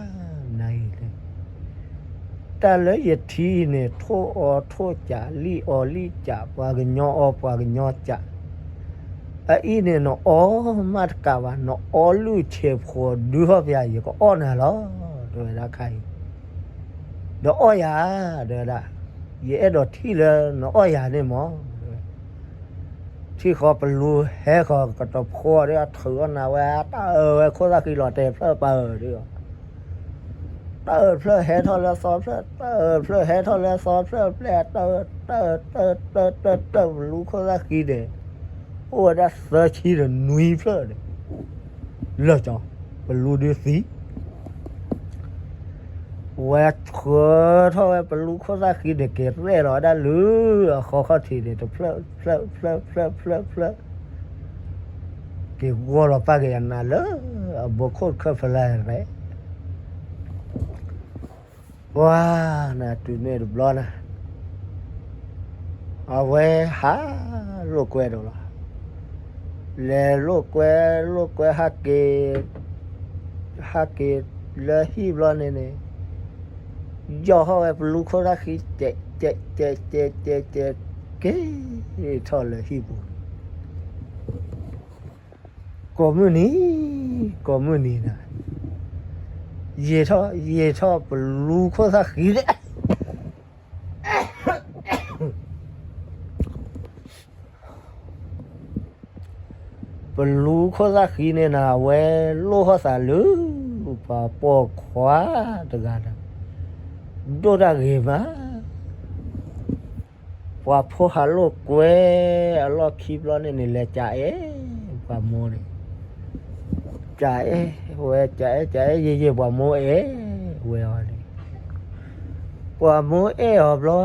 နအံၤ တၢ်လၢယထံအံၤန့ၣ် ထိၣ်အီထိၣ်ကး လံၣ်အီလံၣ်ကး ပှၤကညီအီပှၤကညီကး, အအံၤန့ၣ် နအီမးတကးဘၣ်, နအီလုၢ်ဆဲးဖှီၣ်ဒုးထီၣ်ပျၢ် ယကအီၣ်နၤလီၤ, တဲဝဲဒၣ်ခါအံၤ, ဒီးအီၣ်ယၤ, တဲဝဲဒၣ်, ယအဲၣ်ဒိးထံၣ်လၢနအီၣ်ယၤန့ၣ်မး ထံၣ်ဃီပလူဟဲဃီၤကတဖိဒီး အထုးအီၣ်နၤဝဲ တၢ်အၢဝဲခိၣ်သၣ်ဃံလီၤတဲာ်ဖျၢၣ်ပၢ်ဧၢဒီး, တၢ်အၢဖျၢၣ်ဟဲထီၣ်လၢသီဖျၢၣ်, တၢ်အၢဖျၢၣ်ဟဲထီၣ်လၢသီဖျၢၣ်ပျဲၢ်, တၢ်အၢ တၢ်အၢ တၢ်အၢ တၢ်အၢ ပလူခိၣ်သၣ်ဃံန့ၣ် အိၣ်ဝဲဒၣ်သၢဆံဒီးနွံဖျၢၣ်န့ၣ် လၢာ်ကၠီ ပလူဒုးသံ ဝဲဆှၢထီၣ်ဝဲပလူခိၣ်သၣ်ဃံန့ၣ် က့ၤရဲၣ်လီၤဝဲဒၣ်လၢအဃီခီၣ်ထံးန့ၣ် တဖျၢၣ်ဖျၢၣ်ဖျၢၣ်ဖျၢၣ်ဖျၢၣ်ဖျၢၣ်, က့ၤဂီၢ်လီၤပၢ်က့ၤအနးလၢအဘိခိၣ်တခၢၣ်ဖဲလဲၣ်ရဲၣ် ပှၤနၤတုၤန့ၣ်တဘျီနၤ, အဝဲဟးလိာ်ကွဲဒီးလီၤ. လဲၤလိာ်ကွဲ လိာ်ကွဲဟးက့ၤ, ဟးက့ၤလၢဟံၣ်ဘျီန့ၣ်န့ၣ်, ယီၢ်ထီၣ်ဝဲပလူခိၣ်သၣ်ဃံ ကဲးကဲးကဲးကဲးကဲးကဲး က့ၤထီၣ်လၢဟံၣ်ပူၤန့ၣ် ကိးမုၢ်နံၤ ကိးမုၢ်နံၤနၤ, ယံာ်ထီၣ် ယံာ်ထီၣ်ပလူခိၣ်သၣ်ဃံန့ၣ်, ပလူခိၣ်သၣ်ဃံန့ၣ်နၤ အဝဲလိၣ်ထီၣ်သးလၢ ပှၤပိာ်ခွါတဂၤဒီး ဒိၣ်တၢ်ဂ့ၤမး ပှၤဖိဟးလိာ်ကွဲအလီၢ်ခံဘျီန့ၣ်န့ၣ် လဲၤကအဲၣ်ပှၤမိၢ်န့ၣ်, ကအဲၣ်ဝဲ ကအဲၣ် ကအဲၣ်ယဲယဲ ပှၤမိၢ်အဲၣ်ဝဲအီၤန့ၣ်, ပှၤမိၢ်အဲၣ်အီၤဘျီ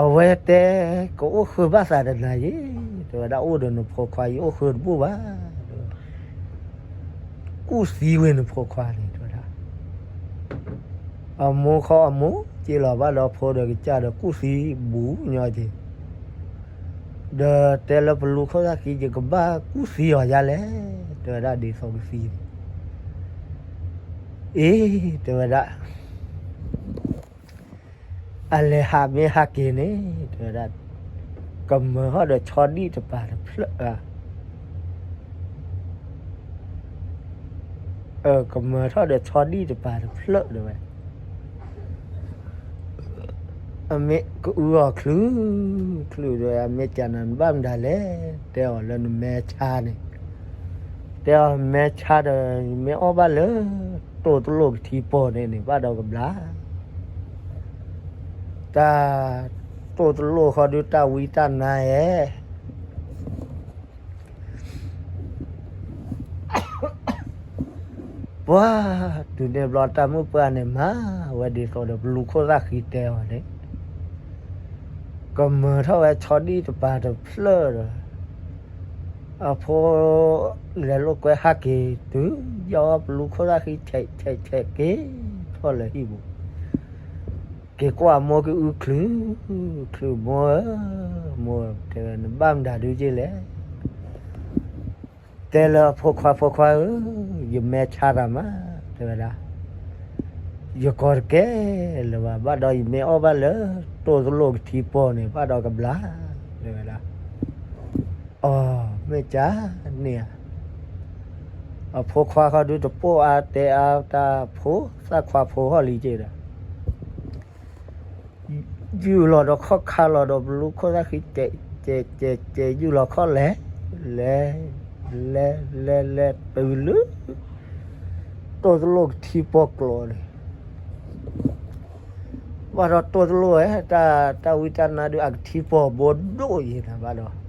အဝဲတဲ, ကအိၣ်ဃုဘၣ်သးတနၤယဲ, တဲဝဲဒၣ် အိၣ်ဒီးနဖိခွါ ယအိၣ်ဃုတဘူၣ်ဘၣ်, ကူၣ်သံဝဲနဖိခွါန့ၣ် တဲဝဲဒၣ်. အမိၢ်ဃီအမိၢ် က့ၤလီၤဘၣ်ဒီးဖိဒီးကစၢ်ဒီး ကူၣ်သံဘူးညီက့ၤ, ဒီးတဲလၢ ပလူခိၣ်သၣ်ဃံ ယကဘၣ်ကူၣ်သံအီၤယါလဲၣ်, တဲဝဲဒၣ် ဒ်သိးကသံန့ၣ်, အ့ တဲဝဲဒၣ် အလဲၤဟးမ့ၢ်ဟးက့ၤန့ၣ် တဲဝဲဒၣ်, ကမၢထီၣ်ဒီးဆီဒံၣ်တပၤတဖျၢၣ်, ကမၢထီၣ်ဒီးဆီဒံၣ်တပၤတဖျၢၣ် တဲဝဲ. အမ့ၢ်ကအုအီၤချုး, ချုးတဲဝဲ, အမ့ၢ်ကနၤ နဘၣ်မတၤလဲၣ်, တဲအီၤလၢနမဲဆါန့ၣ်, တဲအီၤမဲဆါဒီး မ့ၢ်အီၣ်ဘၣ်လၢ တိၢ်တလိၣ်ကထံပီၢ်န့ၣ်န့ၣ် ဘၣ်ဒီးကဘျါ တၢ်, တိၢ်တလိၣ်ဃီဒုး တၢ်ဝံတၢ်နါဧဲ, ပှၤ, တုၤန့ၣ်ဘျီ တၢ်မုၣ်ပှၢ်န့ၣ် မၤဝဲဒ်သိးဒီး ပလူခိၣ်သၣ်ဃံတဲအီၤန့ၣ်, ကမၢထီၣ်ဝဲဆီဒံၣ်တပၤတဖျၢၣ်ဒီး အဖိ လဲၤလိာ်ကွဲဟးက့ၤတုၤ, ယီၤပလူခိၣ်သၣ်ဃံ ဆဲးဆဲးဆဲးက့ၤထီၣ်လၢဟံၣ်ပူၤ, က့ၤကွၢ်မိၢ်ကအုချုး, ချုးမိၢ်ဧၢ, မိၢ်တဲဝဲ နဘၣ်မတၤဒုးက့ၤလဲၣ်, တဲလၢအဖိခွါ ဖိခွါဧၢ, ယမဲဆါတၢ်မး, တဲဝဲဒၣ်, ယကီတကဲလၢၤဘၣ်, ဘၣ်ဒီးယမ့ၢ်အီၣ်ဘၣ်လၢ တိၢ်တလိၣ်ကထံပီၢ်န့ၣ် ဘၣ်ဒီးကဘျါ, တဲဝဲဒၣ်. အီ, မ့ၢ်ကန့ၣ်ဧါ, အဖိခွါဃီဒုး တပိာ်အါတဲအါတၢ်ဖိ, သၣ်ခွါဖိဟီၣ်လံက့ၤဒီး ယူၢ်လီၤဒီးခီၣ်ခါလီၤဒီး ပလူခိၣ်သၣ်ဃံ ကဲးကဲးကဲး ယူၢ်လီၤခီၣ်လဲၤ, လဲၤ, လဲၤလဲၤလဲၤတုၤလၢ တိၢ်တလိၣ်ကထံပီၢ်ကျိၤန့ၣ်, ဘၣ်ဒီးတိၢ်တလိၣ်ဝဲ တၢ်, တၢ်ဝံတၢ်နါဒုး အကထံပီၢ်ဘိဒိၣ်ယဲနၤဘၣ်ဒီ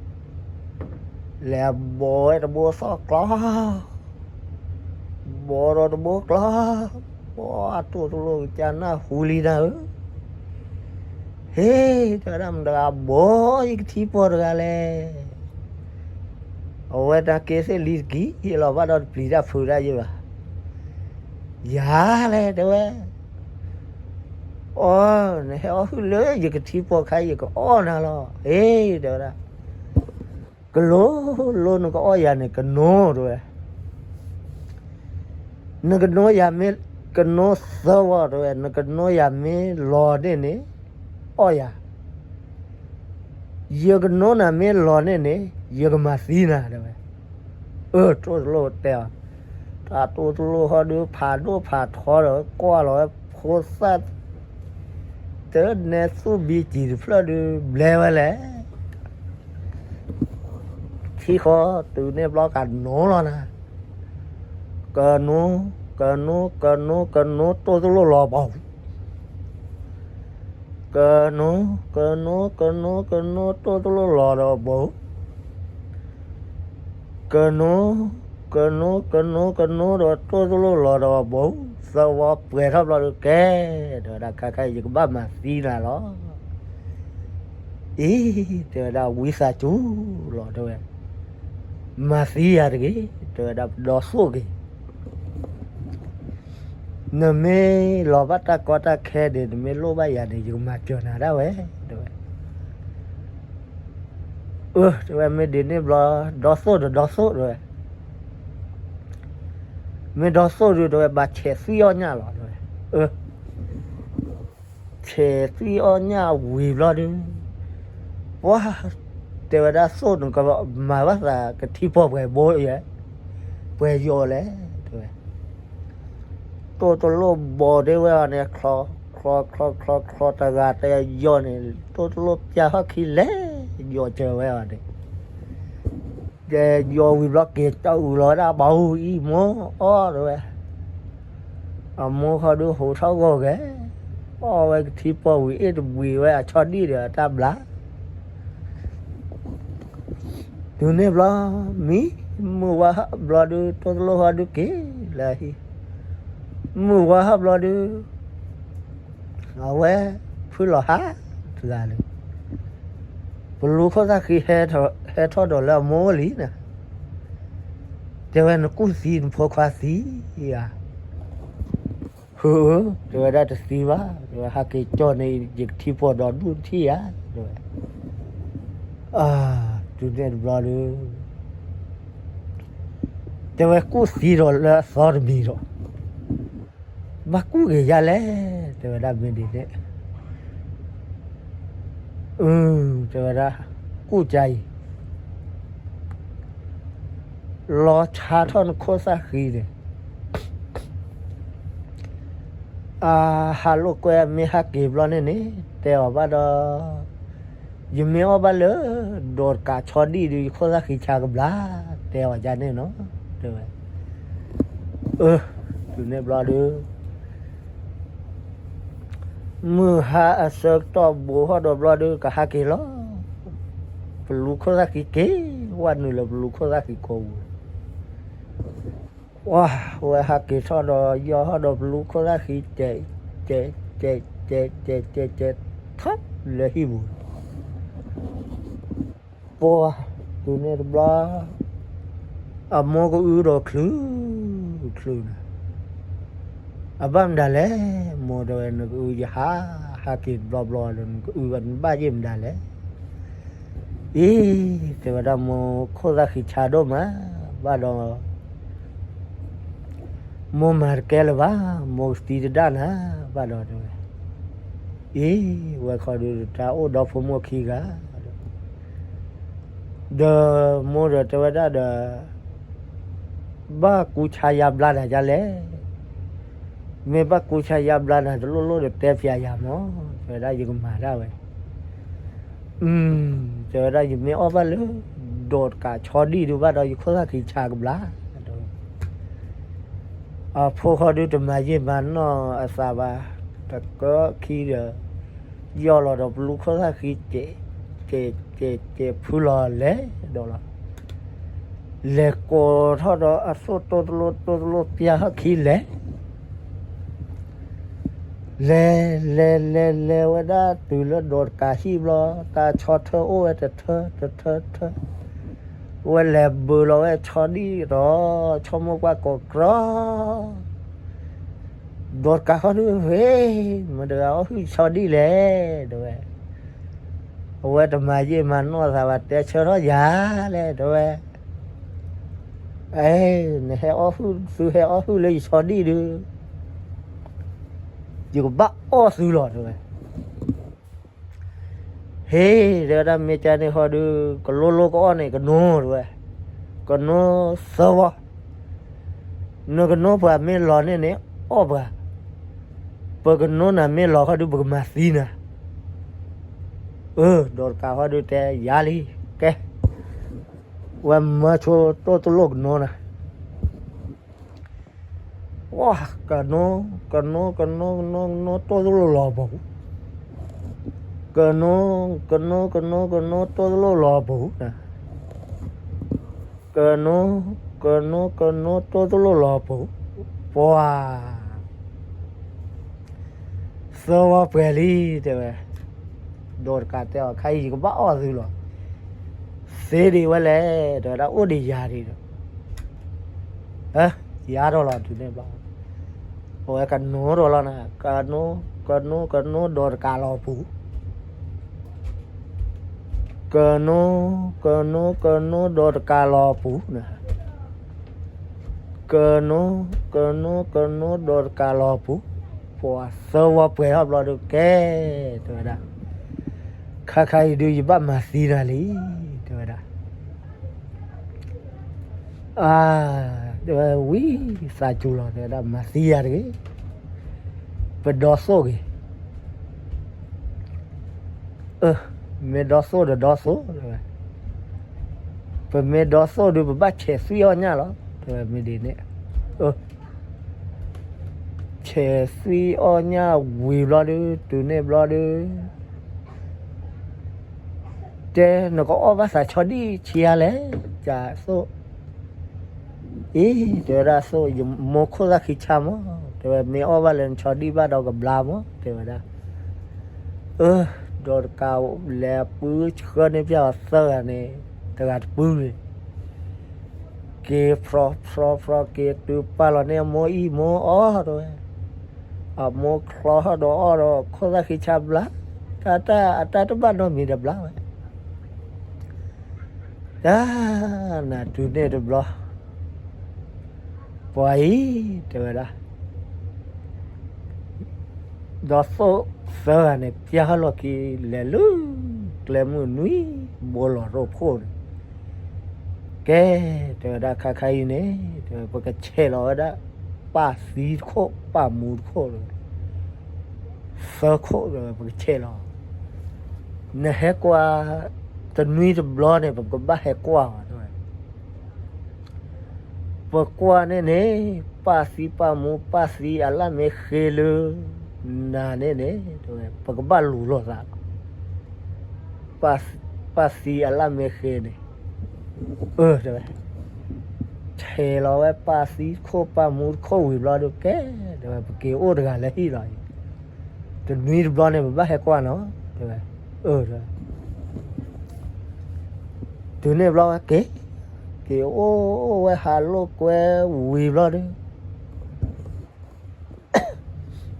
း, လဲၤဘီဝဲတဘိသီၣ်ကျီ ဘီဒီးတဘိကျီ, ပှၤတိၢ်တလိၣ်ကစၢ်နၢ်ဟူလံနၤဧၢ, ဟ့ၣ်, တဲဝဲဒၣ် မတၤတဂၤဘီယကထံပီၢ်တဂၤလဲၣ်, အဝဲတၢ်က့ၤသ့ၣ်လံတက့ၢ်, ဟ့ၣ်လီၤဘၣ်ဒီးတပျံၤတၢ်ဖုးတၢ်ယဲၢ်ဘၣ်, ယၤလဲၣ် တဲဝဲ, အီ, နဟဲအီၣ်ဟုၣ်လၢယကထံပီၢ်ခါ ယကအီၣ်နၤလီၤ, ဟ့ၣ် တဲဝဲဒၣ် ကလိလိနကအီၣ်ယၤန့ၣ် ကနိ တဲဝဲ, နကနိယၤမ့ၢ်, ကနိသၢဝီ တဲဝဲ, နကနိယၤမ့ၢ်လီၤန့ၢ်န့ၣ်, အီၣ်ယၤ, ယကနိနၤမ့ၢ်လီၤန့ၢ်န့ၣ် ယကမၤသံနၤ တဲဝဲ, အၢ တိၢ်တလိၣ်တဲအီၤ, တၢ်တိၢ်တလိၣ်ဃီဒုးဖးဒိၣ်ဖးထီဒီး ကွၢ်လီၤဝဲဖိသၣ် တၢ်နဲသူၣ်ဘံကံၤတဖျၢၣ်ဒုး ဘျဲဝဲလဲၣ် ထံဃီတုၤန့ၣ်ဘျီကနိလီၤနၤ, ကနိ, ကနိ, ကနိ, ကနိတိၢ်တလိၣ်လီၤဘီ, ကနိ, ကနိ, ကနိ, ကနိတိၢ်တလိၣ်လီၤဒီးဘီ ကနိ, ကနိ, ကနိ, ကနိဒီးတိၢ်တလိၣ်လီၤဒီးဘီ, သၢဝီပှဲၤထီၣ်ဘျီဒုးကဲ, တဲဝဲဒၣ် ခါခါအံၤ ယကဘၣ်မၤသံနၤလီၤ. အံၤ, တဲဝဲဒၣ် ဝံသးစူၤလီၤ တဲဝဲ, မၤသံယၤတဂ့ၤ, တဲဝဲဒၣ် ပဒီသိၣ်က့ၤ နမ့ၢ်လီၤဘၣ်တၢ်ကီတၢ်ခဲန့ၣ် နမ့ၢ်လိၣ်ဘၣ်ယၤန့ၣ် ယကမၤစၢၤနၤဒၣ်ဝဲ, တဲဝဲ. အၢ, တဲဝဲ မ့ၢ်ဒ်န့ၣ်ဘျီ ဒီသိၣ်ဒီးဒီသိၣ် တဲဝဲ, မ့ၢ်ဒီသိၣ်ဒုး တဲဝဲ ဘၣ်ဆဲးသွံၣ်အီၣ်ညၣ်လီၤ တဲဝဲ, အၢ ဆဲးသွံၣ်အီၣ်ညၣ်ဝံၤဘျီဒုး, ပှၤ, တဲဝဲဒၣ် သိၣ်နကမၤဘၣ်သးကထံပီၢ်ပှဲၤဘိယဲ, ပှဲၤယိာ်လဲၣ် တဲဝဲ, တိၢ်တလိၣ်ဘီဒ့ဝဲအီၤန့ၣ် ချီ, ချီ, ချီ, ချီ, ချီတဂၤတယီၤန့ၣ် တိၢ်တလိၣ်ပျၢ်ထီၣ်ခံလဲၣ်, ယီၤစၢၤဝဲအီၤန့ၣ် ယီၤဝံၤဘျီ က့ၤတအုးလီၤဝဲဒၣ် ဘၣ်အူအံၤမိၢ်အီၣ် တဲဝဲ, အမိၢ်ဃီဒုးဟိးထီၣ်ဂီၤဂဲၤ, အီၣ်ဝဲကထံပီၢ်ဝံၤ အ့ၣ်တဘှံးဝဲအဆီဒံၣ်ဒီးအတၢ်ဘျါ, တုၤန့ၣ်ဘျီ မံ မုၢ်ဝါဟီၣ်ဘျီဒုး တိၢ်တလိၣ်ဟီဒုးက့ၤလၢဟံၣ်, မုၢ်ဝါဟီၣ်ဘျီဒုး အဝဲဖုလီၤဟး တဂၤလၢ ပလူခိၣ်သၣ်ဃံ ဟဲထီၣ်ဒီးလၢအမိၢ်လံန့ၣ်, တဲဝဲ နကူၣ်သံ နဖိခွါသံဧါ. ဟၢ, တဲဝဲဒၣ် တသံဘၣ်, တဲဝဲ ဟးက့ၤကၠီၣ်န့ၣ် ယကထံၣ်ဖိဒီးဒူၣ်ထံၣ်ဧါ, တဲဝဲ. အ, တုၤန့ၣ်တဘျီဒုး တဲဝဲ ကူၣ်သံဒီးလၢအသီတမံၤဒီး ဘၣ်ကူၣ်က့ၤယၤလဲၣ်, တဲဝဲဒၣ် မ့ၢ်ဒ်န့ၣ်, အ, တဲဝဲဒၣ် ကူၣ်ကါအံၤ လီၤဆါထီၣ်နခိၣ်သၣ်ဃံန့ၣ်, အ, ဟးလိာ်ကွဲ မ့ၢ်ဟးက့ၤဘျီန့ၣ်န့ၣ် တဲအီၤဘၣ်ဒီး, ယမ့ၢ်အီၣ်ဘၣ်လၢ ဒီးတကးဆီဒံၣ်ဒုး ယခိၣ်သၣ်ဃံဆါကဘျါ, တဲအီၤဒ်န့ၣ်နီၤ, တဲဝဲ. အ, တုၤန့ၣ်ဘျီဒုး မုၢ်ဟါအဆၢကတီၢ်ဘိဟီၣ်ဒီးဘျီဒုး ကဟးက့ၤလီၤ, ပလူခိၣ်သၣ်ဃံက့ၤ ဝဲနုာ်လၢပလူခိၣ်သၣ်ဃံကိာ်ပူၤ, ဝဲဟးက့ၤထီၣ်ဒီး ယီၢ်ဟီၣ်ဒီးပလူခိၣ်သၣ်ဃံ ကဲး ကဲး ကဲး ကဲး ကဲး ကဲး ကဲး ထီၣ်လၢဟံၣ်ပူၤ ပှၤ, တုၤန့ၣ်တဘျီ အမိၢ်ကအုဒီးချုး, ချုးန့ၣ်, အဘၣ်မတၤလဲၣ်, မိၢ်တဲဝဲ နကအုယဟါ, ဟးက့ၤတဘျီဘျီဒီး နကအု နဘၣ်ယ့ၢ်မတၤလဲၣ်. အံၤ, တဲဝဲဒၣ် မိၢ်ခိၣ်သၣ်ဃံဆါဒိၣ်မး, ဘၣ်ဒီး မိၢ်မၤတကဲလၢၤဘၣ်, မိၢ်ကသံတဒၣ်နၤ, ဘၣ်ဒီးတဲဝဲ, အံၤ, ဝဲခီဒုးတၢ်အိၣ်ဒီဖိမိၢ်ခံဂၤ, ဒီးမိၢ်ဒီးတဲဝဲဒၣ်ဒီး ဘၣ်ကူဆါယါဘျါနၤဒ်လဲၣ်, မ့ၢ်ဘၣ်ကူဆါယါဘျါနၤတလိၣ်လိၣ်ဒီးတဲပျးယၤမး, တဲဝဲဒၣ်ယကမၤတၢ်ဝဲ အ, တဲဝဲဒၣ် ယမ့ၢ်အီၣ်ဘၣ်လၢ ဒီးတကးဆီဒံၣ်ဒုးဘၣ်ဒီး ယခိၣ်သၣ်ဃံဆါကဘျါ, အဖိဃီဒုးတမၤယံာ်မၤနီၢ်အသးဘၣ်, တကၢခံဒီး ယီၢ်လီၤဒီးပလူခိၣ်သၣ်ဃံ ကဲး ကဲး ကဲး ကဲး ဖုလီၤလဲၤဒီးလီၤ, လဲၤကိးထီၣ်ဒီးအသိၣ်တိၢ်တလိၣ် တိၢ်တလိၣ်ပျၢ်ဟီၣ်ခံလဲၤ လဲၤ လဲၤ လဲၤ လဲၤဝဲဒၣ်တုၤလၢဒီးတကးဟံၣ်ဘျီ, တၢ်ဆီထၢအိၣ်ဝဲတထၢ တထၢ ထၢ, ဝဲလဲၤဘုးလီၤဝဲဆီဒံၣ်ဒီး ဆီမိၢ်ပှၢ်ကိးကြီ, ဒီးတကးဃီဒုး ဟ့ၣ်, မတၤတဂၤအီၣ်ဟုၣ်ဆီဒံၣ်လဲၣ်, တဲဝဲ, အဝဲတမၤယံာ်မၤနီၢ်သးဘၣ် တဲဆၢထီၣ်ယၤလဲၣ်, တဲဝဲ အဲ, နဟဲအီၣ်ဟုၣ် သုဟဲအီၣ်ဟုၣ်လၢယဆီဒံၣ်ဒုး, ယကဘၣ်အီၣ်သုလီၤ တဲဝဲ. ဟ့ၣ်, တဲဝဲဒၣ် မ့ၢ်ကန့ၣ်ဃီဒုး ကလိလိကအီၣ်န့ၣ် ကနိ တဲဝဲ, ကနိသၢဝီ, နကနိပှၤမ့ၢ်လီၤန့ၢ်န့ၣ် အီၣ်ပှၤ, ပကနိနၤမ့ၢ်လီၤဃီဒုး ပကမၤသံနၤ. အ, ဒီးတကးဃီဒုးတဲယၤလံ, ကဲ, ဝဲမၢဆိတိၢ်တလိၣ်ကနိနၤ ဝါ, ကနိ, ကနိ, ကနိ, ကနိ, ကနိတိၢ်တလိၣ်လီၤပူၤ, ကနိ, ကနိ, ကနိ, ကနိတိၢ်တလိၣ်လီၤပူၤ, ကနိ, ကနိ, ကနိတိၢ်တလိၣ်လီၤပူၤ, ပှၤ သၢဝီပှဲၤလံ, တဲဝဲ, ဒီးတကးတဲအီၤ ခါအံၤယကဘၣ်အီၣ်သုလီၤ. သ့ဒံးဝဲလဲၣ်, တဲဝဲဒၣ်အိၣ်ဒံးယၤဒံးဒီး, ယၤဒီးလီၤတုၤန့ၣ်ဘျီ, အဝဲကနိဒီးလီၤနၤ, ကနိ, ကနိ, ကနိဒီးတကးလီၤပူၤ, ကနိ, ကနိ, ကနိဒီးတကးလီၤပူၤနၤ ကနိ, ကနိ, ကနိဒီးတကးလီၤပူၤ, ပှၤသၢဝီပှဲၤထီၣ်ဘျီဒုးကဲ, တဲဝဲဒၣ်, ခါခါအံၤဒုးယဘၣ်မၤသံနၤလံ, တဲဝဲဒၣ်, အ, တဲဝဲဝံသးစူၤလီၤ တဲဝဲဒၣ် မၤသံယၤတဂ့ၤ, ပဒီသိၣ်ဂ့ၤ မ့ၢ်ဒီသိၣ်ဒီးဒီသိၣ်, ပမ့ၢ်ဒီသိၣ်ဒုး ပဘၣ်ဆဲးသွံၣ်အီၣ်ညၣ်လီၤ, မ့ၢ်ဒ်န့ၣ်, ဆဲးသွံၣ်အီၣ်ညၣ်ဝံၤဘျီဒုး တုၤန့ၣ်ဘျီဒုး, တဲနကအီၣ်ဘၣ်သးဆီဒံၣ်ဆံးအါလဲၣ်, ကသိၣ် အ့ တဲဝဲဒၣ် သိး ယမိၢ်ခိၣ်သၣ်ဃံဆါမး, တဲဝဲ မ့ၢ်အီၣ်ဘၣ်လၢနဆီဒံၣ်ဘၣ်ဒီးကဘျါမး တဲဝဲဒၣ်. အၢ ဒီးတကးလဲၤပုၢ်ဆှၢန့ၢ်ပျဲအီၤသၢဂၤန့ၣ် တဂၤတပုၢ်န့ၣ် က့ၤဖျီဖျီဖျီက့ၤတုၤပာ်လီၤန့ၢ်အမိၢ်အံၣ်မိၢ်အီၣ် တဲဝဲ. အမိၢ်ချီထီၣ်ဒီးအီၣ်ဒီးခိၣ်သၣ်ဃံဆါဘျါ, တၢ်တၢ်အတၢ်တဘၣ်နီတမံၤဒီးဘျါဝဲ တၢ် နၤတုၤန့ၣ်တဘျီ ပှၤအံၤ တဲဝဲဒၣ်, ဒီးသိးသၢဂၤန့ၣ် ပျဲဟီၣ်လီၢ်ခံ လဲၤလၢ ကျဲမုၢ်နွံ ဘိလီၤရိဖှိၣ်န့ၣ်, ကဲ တဲဝဲဒၣ် ခါခါအံၤန့ၣ် တဲဝဲ ပကဆဲးလီၤဝဲဒၣ် ပၢ်သံတခိၣ် ပၢ်မူတခိၣ် တဲဝဲ သၢခိၣ် တဲဝဲ ပကဆဲးလီၤ, နဟဲကွၢ် တနွံတဘျီန့ၣ် ပကဘၣ်ဟဲကွၢ်အီၤ တဲဝဲ. ပကွၢ်န့ၣ်န့ၣ် ပၢ်သံပၢ်မူ ပၢ်သံအလၣ်မ့ၢ်ဃ့လၢ နၤန့ၣ်န့ၣ် တဲဝဲ ပကဘၣ်လူၤလိာ်သးလီၤ, ပၢ်သံအလၣ်မ့ၢ်ဃ့န့ၣ်, အၢ တဲဝဲ, ဆဲးလီၤဝဲပၢ်သံတခိၣ် ပၢ်မူတခိၣ်ဝံၤဘျီဒီး ကဲ တဲဝဲ ပက့ၤအိၣ်တဂၤလၢဟံၣ်လီၤအံၤ, တနွံတဘျီန့ၣ် ပဘၣ်ဟဲကွၢ်နီၤ တဲဝဲ, အၢ တဲဝဲ တုၤန့ၣ်ဘျီဝဲက့ၤ, က့ၤအိၣ်အိၣ်ဝဲဟးလိာ်ကွဲဝံၤဘျီဒီး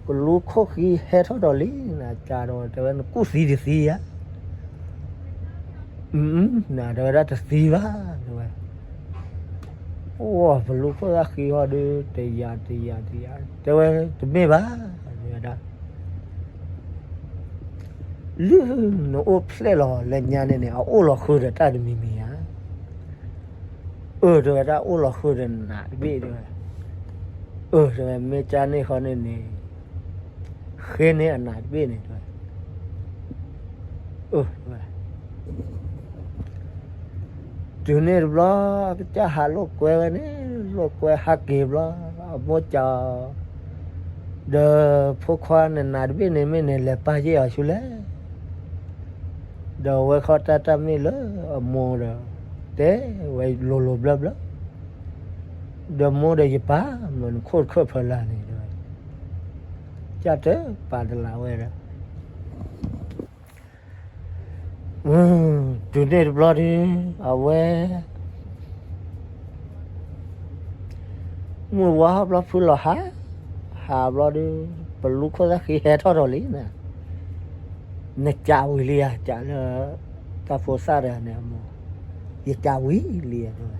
ပလူခိၣ်ဃံဟဲထီၣ်ဒီးလံ, နကးဒီး တဲဝဲ နကူၣ်သံတသံဧါ, နတဲဝဲဒၣ်တသံဘၣ် တဲဝဲ, အိၣ်ပလူခိၣ်သၣ်ဃံဟီဒီး တယၤတယၤတယၤ တဲဝဲ တမ့ၢ်ဘၣ် တဲဝဲဒၣ် လုၢ်နအိၣ်ဖျဲၣ်လီၤလၢညါန့ၣ်န့ၣ် အအိၣ်လီၤဃုာ်ဒီးတၢ်တမံၤမံၤဧါ, အၢ တဲဝဲဒၣ် အိၣ်လီၤဃုာ်ဒီးနးတဘ့ၣ် တဲဝဲ, အၢ တဲဝဲ မ့ၢ်ကၢ်န့ၢ်ဃီန့ၣ်န့ၣ် ဃ့န့ၢ်အနးတဘ့ၣ်န့ၣ် တဲဝဲ, အၢ တဲဝဲ တုၤန့ၣ်တဘျီ ကစၢ်ဟးလိာ်ကွဲဝဲန့ၣ် လိာ်ကွဲဟးက့ၤဘျီ အမိၢ်ကး ဒီးဖိခွါနနးတဘ့ၣ်န့ၣ်မ့ၢ်န့ၣ် လဲၤပာ်ယဲၢ်အီၤဆူလဲၣ်, ဒီးဝဲခီတၢ်တၢ်မ့ၢ်လၢအမိၢ်ဒီး တဲဝဲလိၤလိၤဘျၢဘျၢ, ဒီးမိၢ်ဒီးယပာ်မနခိၣ်တခၢၣ်ဖၢလၢ်န့ၣ် တဲဝဲ, ကၢ်တပာ်တလးဝဲဒီး တုၤန့ၣ်တဘျီဒီး အဝဲ မုၢ်ဝါဟီၣ်ဘျီဖုလီၤဟး, ဟးဘျီဒီး ပလူခိၣ်သၣ်ဃံဟဲထီၣ်ဒီးလံနၤ, နကးဝံၤလံဧါ ကးလၢ တၢ်ဖိသၣ်တဂၤန့ၣ်အမိၢ်, ယကးဝံၤလံဧါ တဲဝဲ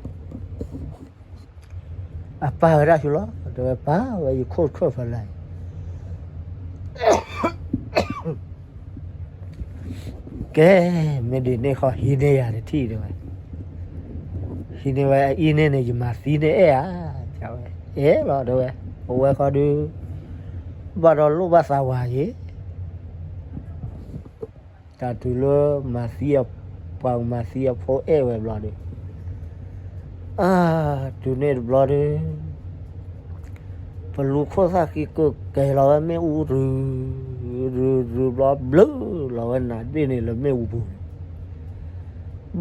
အပာ်ဝဲဒၣ်ဆူလီၤ တဲဝဲ ပာ်ဝဲယခိၣ်တခၢၣ်ဖၢလၢ်အံၤ ကဲ မ့ၢ်ဒ်န့ၣ်ဃီ ဟံးန့ၢ်ယၤတထံၣ် တဲဝဲ, ဟံးန့ၢ်ဝဲအအံၤန့ၣ်န့ၣ် ယမၤသံန့ၢ်အဲၣ်ဧါ, ကးဝဲ အဲၣ်လီၤ တဲဝဲ, အဝဲဃီဒီး ဘၣ်ဒီးလိၣ်ဘၣ်သးဝးယ့ၣ် တၢ်တုၤလၢမၤသံအ ပှၤမၤသံအဖိအဲၣ်ဝဲဘျီဒီး အါ တုၤန့ၣ်တဘျီဒီး ပလူခိၣ်သၣ်ဃံကကဲၤလီၤဝဲမ့ၣ်အူ ရုၤ ရုၤ ရုၤဘျီ ဘျုးလီၤဝဲနးတဘ့ၣ်န့ၣ်လၢမ့ၣ်အူပူၤန့ၣ်,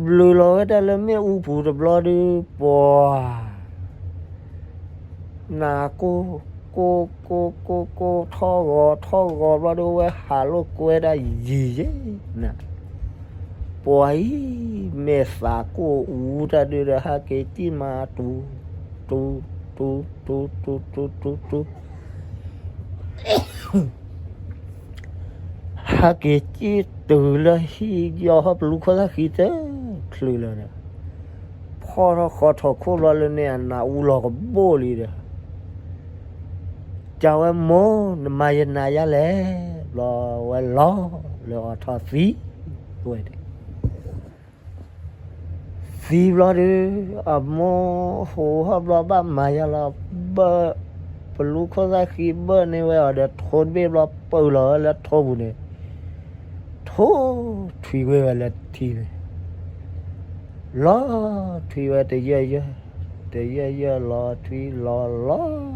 ဘျုးလီၤဝဲဒၣ်လၢမ့ၣ်အူပူၤတဘျီဒီး ပှၤ နၤကိၢ် ကိၢ် ကိၢ် ကိၢ် ကိၢ် ထီၣ်ဂီၤ ထီၣ်ဂီၤဘျီဒီး ဝဲဟးလိာ်ကွဲဒၣ်ယံာ်ယံာ်နၤ, ပှၤအံၤ မ့ၢ်သးကိၢ်အူတၢ်ဒုးဒီး ဟဲက့ၤစံၣ်မၤ တူ တူ တူ တူ တူ တူ တူ တူ ဟဲက့ၤစံၣ်တုၤလၢဟံၣ်ယီၤ ပလူခိၣ်သၣ်ဃံတချုးလၢၤဒီး ဖီၣ်ထီၣ်ဃီထီၣ်ခိၣ်ဘျီလၢန့ၣ် အနးအူလီၤကဘိၣ်လံဒီး ကးဝဲမိၢ် နမၤယနးယါလဲၣ်, ဘျီဝဲလီၤလၢအီၤထီၣ်သံဝဲန့ၣ် သံဘျီဒီး အမိၢ်ဟူးဟီၣ်ဘျီဘၣ်မၤယါလီၤ ဘၢၣ် ပလူခိၣ်သၣ်ဃံဘၢၣ်န့ၢ်ဝဲအီၤဒီးထိတဘ့ၣ်ဘျီ ပၢၢ်လီၤဝဲလၢထိပူၤန့ၣ် ထိထွံဝဲဝဲလၢထံန့ၣ် လီၤထွံဝဲတယၢၢ်ယၢၢ် တယၢၢ်ယၢၢ်လီၤထွံလီၤလီၤ